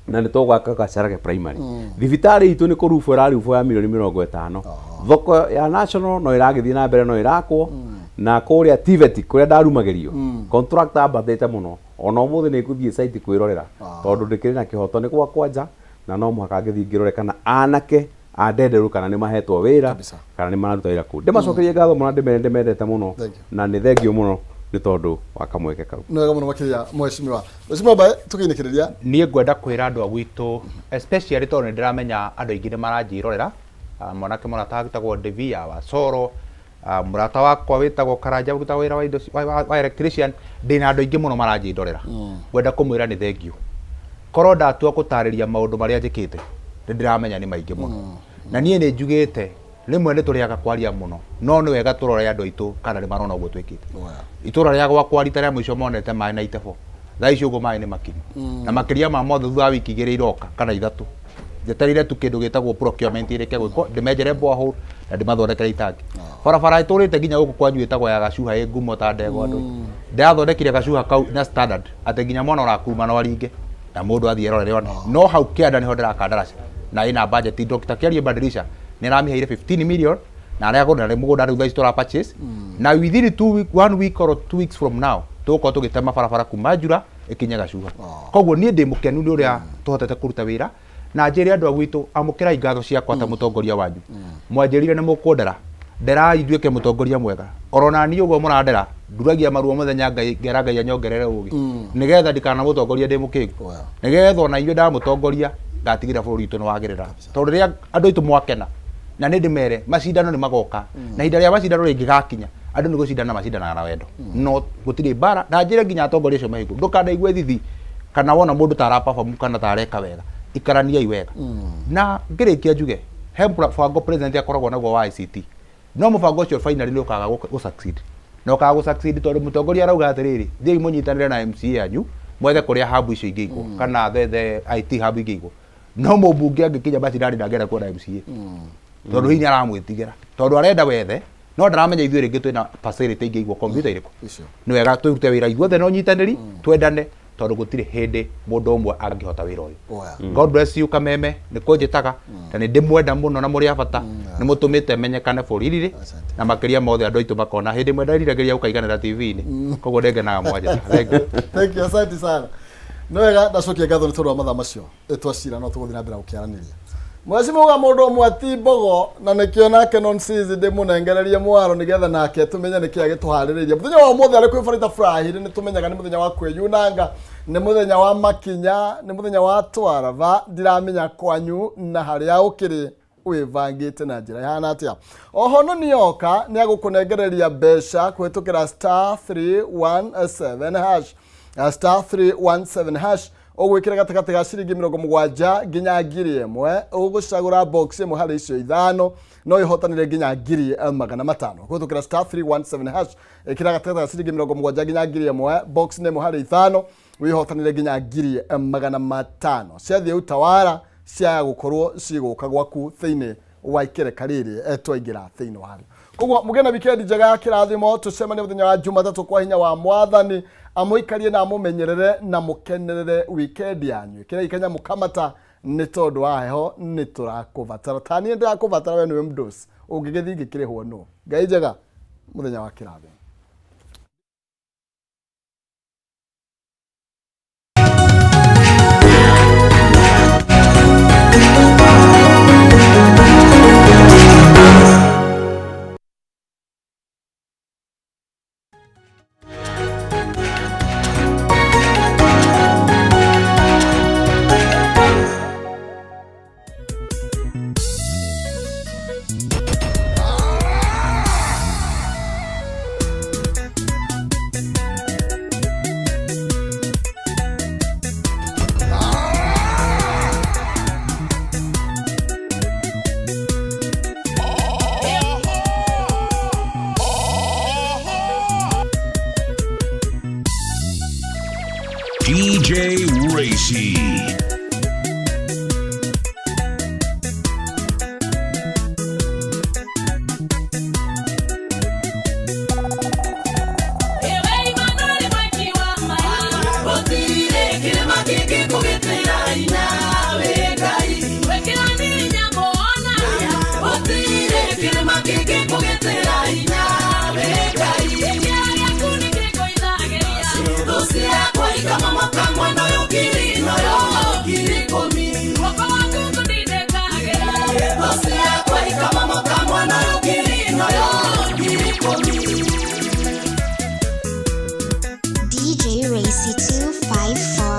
na nĩ tũgwaka Gacarage Primary. Thibitarĩ itũ nĩ kũrubwo ĩrarubwo ya mirioni 50. Thoko ya national no ĩragĩthiĩ na mbere, no ĩrakwo. Na kũrĩa TVET kũrĩa ndarumagĩrio, contractor ambatĩte mũno. Ona ũmũthĩ nĩ ngũthiĩ site kwĩrorera, tondũ ndĩkĩrĩ na kĩhoto nĩ gwakwa nja, na no mũhaka ngĩthiĩ ngĩrore kana anake a Ndenderũ kana nĩ mahetwo wĩra, kana nĩ mararuta wĩra kũu. Ndĩmacokerie ngatho mũno, ndĩmere ndĩmendete mũno. Thank you. Na nĩ thengio mũno nĩ tondũ wa kamweke kau. Nĩ wega mũno makĩria, mheshimiwa. Mheshimiwa Mbae, tũkĩinĩkĩrĩria. Niĩ ngwenda kwĩra andũ a gwitũ, especially tondũ nĩ ndĩramenya andũ aingĩ nĩ maranjĩrorera. Mwanake mũrata wĩtagwo Devia wa Soro, mũrata wakwa wĩtagwo Karanja ũrutaga wĩra wa indo wa electrician, ndĩna andũ aingĩ mũno maranjĩndorera. Ngwenda kũmwĩra nĩ thengio. Korwo ndatua gũtarĩria maũndũ marĩa njĩkĩte, nĩ ndĩramenya nĩ maingĩ mũno. Na niĩ nĩ njugĩte rĩmwe nĩ tũrĩaga kwaria mũno, no nĩ wega tũrore andũ aitũ kana nĩ marona ũguo twĩkĩte. Itũra rĩa gwakwa rita rĩa mũico monete maĩ na itebo, thaa ici ũguo maĩ nĩ makinyu. Na makĩria ma mothe, thutha wa wiki 2 iroka kana 3, njetereire tu kĩndũ gĩtagwo procurement ĩrĩke gwĩkwo, ndĩmenjere borehole na ndĩmathondekere itangi. Barabara ĩtũrĩte nginya gũkũ kwanyu ĩtagwo ya Gacuha, ĩ ngumo ta ndegwa andũ. Ndĩrathondekire Gacuha kau na standard atĩ nginya mwana ũrakuruma no aringe na mũndũ athiĩ erorere one. No hau kĩanda nĩho ndĩraka ndaraca na ĩna budget. Dr. Kiarie Badirisha nĩ aramĩheire 15 million na arĩa agũrĩra nĩ mũgũnda rĩu thaa ici tũra purchase, na within 2 week, 1 week or 2 weeks from now, tũgũkorwo tũgĩtema barabara kuma Njura ĩkinye Gacuha. Koguo niĩ ndĩ mũkenu nĩ ũrĩa tũhotete kũruta wĩra, na njĩre andũ a gwitũ, amũkĩrai ngatho ciakwa ta mũtongoria wanyu. Mwanjĩrire nĩ mũkũndera, nderai nduĩke mũtongoria mwega. Oro na niĩ ũguo mũrandera, nduragia maruo mũthenya, Ngai ngera Ngai anyongerere ũgĩ, nĩgetha ndikanamũtongorie ndĩ mũkĩgu, nĩgetha ona inyuĩ ndamũtongoria ngatigĩrĩra bũrũri witũ nĩ wagĩrĩra. Tondũ rĩrĩa andũ aitũ mwakena, na nĩ ndĩmere macindano nĩ magoka, na ihinda rĩa macindano rĩngĩgakinya, andũ nĩ gũcindana macindanaga na wendo, no gũtirĩ mbara. Na njĩre nginya atongoria acio mehĩku, ndũkanaigue thithi kana wona mũndũ ta araperform kana ta areka wega, ikaraniai wega. Na ngĩrĩkia njuge he mũbango president akoragwo naguo wa ICT, no mũbango ũcio finally nĩ ũkaga gũ succeed, na ũkaga gũ succeed tondũ mũtongoria arauga atĩrĩrĩ, thiĩi mũnyitanĩre na MCA yanyu mwethe kũrĩa hub icio ingĩigwo, kana the IT hub ingĩigwo. No mũmbunge angĩkinya macinani ndangĩenda kuona MCA, tondũ hihi nĩ aramwĩtigĩra, tondũ arenda wethe, no ndaramenya ithuĩ rĩngĩ twĩna facility ingĩigwo computer irĩkũ. Nĩ wega tũrute wĩra ithuothe na ũnyitanĩri, twendane, tondũ gũtirĩ hĩndĩ mũndũ ũmwe angĩhota wĩra ũyũ. God bless you. Kameme nĩ kũnjĩtaga, na nĩ ndĩmwenda mũno na mũrĩ a bata, nĩ mũtũmĩte menyekane bũrũri-rĩ, na makĩria mothe andũ aitũ makona hĩndĩ ĩmwe nderiragĩria gũkaiganĩra TV-inĩ, koguo nĩngenaga mwanjĩta. Thank you. Thank you, asante sana. Nĩ wega, ndacokia ngatho nĩ tondũ wa mathaa macio. Twacira no tũgũthiĩ na mbere gũkĩaranĩria. Mheshimiwa, mũndũ ũmwe ti mbogo, na nĩkĩo nake Nonsizi ndĩmũnengererie mwaro nĩgetha nake tũmenye nĩkĩ agĩtũharĩrĩirie mũthenya wa ũmũthĩ. Arĩ kwĩ Barita Furahi, nĩ tũmenyaga nĩ mũthenya wa kwĩyunanga, nĩ mũthenya wa makinya, nĩ mũthenya wa twaraba. Ndiramenya kwanyu na harĩa ũkĩrĩ wĩbangĩte na njĩra ĩhana atĩa. Oho no nĩoka nĩ agũkũnengereria mbeca kũhĩtũkĩra star 317 hash. Star 317 hash, ũgwĩkĩra gatagatĩ ga ciringi 70 nginya 1000, ũgũcagũra box ĩmwe harĩ icio ithano, no ĩhotanĩre nginya 500,000 kũhĩtũkĩra star 317 hash. Ĩkĩra gatagatĩ ga ciringi 70 nginya 1000, box nĩ ĩmwe harĩ ithano, wĩhotanĩre nginya 500,000. Ciathiĩ utawara ciaya gũkorwo cigũka gwaku thĩinĩ wa ikereka rĩrĩ twaingĩra thĩinĩ warĩo. Koguo mũgĩe na wikendi njega ya kĩrathimo. Tũcemanie mũthenya wa Jumatatũ kwa hinya wa Mwathani. Amũikarie na amũmenyerere na mũkenerere wikendi yanyu. Ĩkĩrai kanyamũ kamata nĩ tondũ wa heho, nĩ tũrakũbatara. Ta niĩ ndĩrakũbatara, we nĩwe mdosi, ũngĩgĩthiĩ ngĩkĩrĩhwo nũ? Ngai njega, mũthenya wa kĩrathimo. DJ Racy. Ciakwa ikamomoka mwena ũyũ ngiri noyo 10,000. Guoko gwaku ngũtindĩkagĩra. Thũ ciakwa ikamomoka mwena ũyũ ngiri noyo 10,000. DJ Racy 254.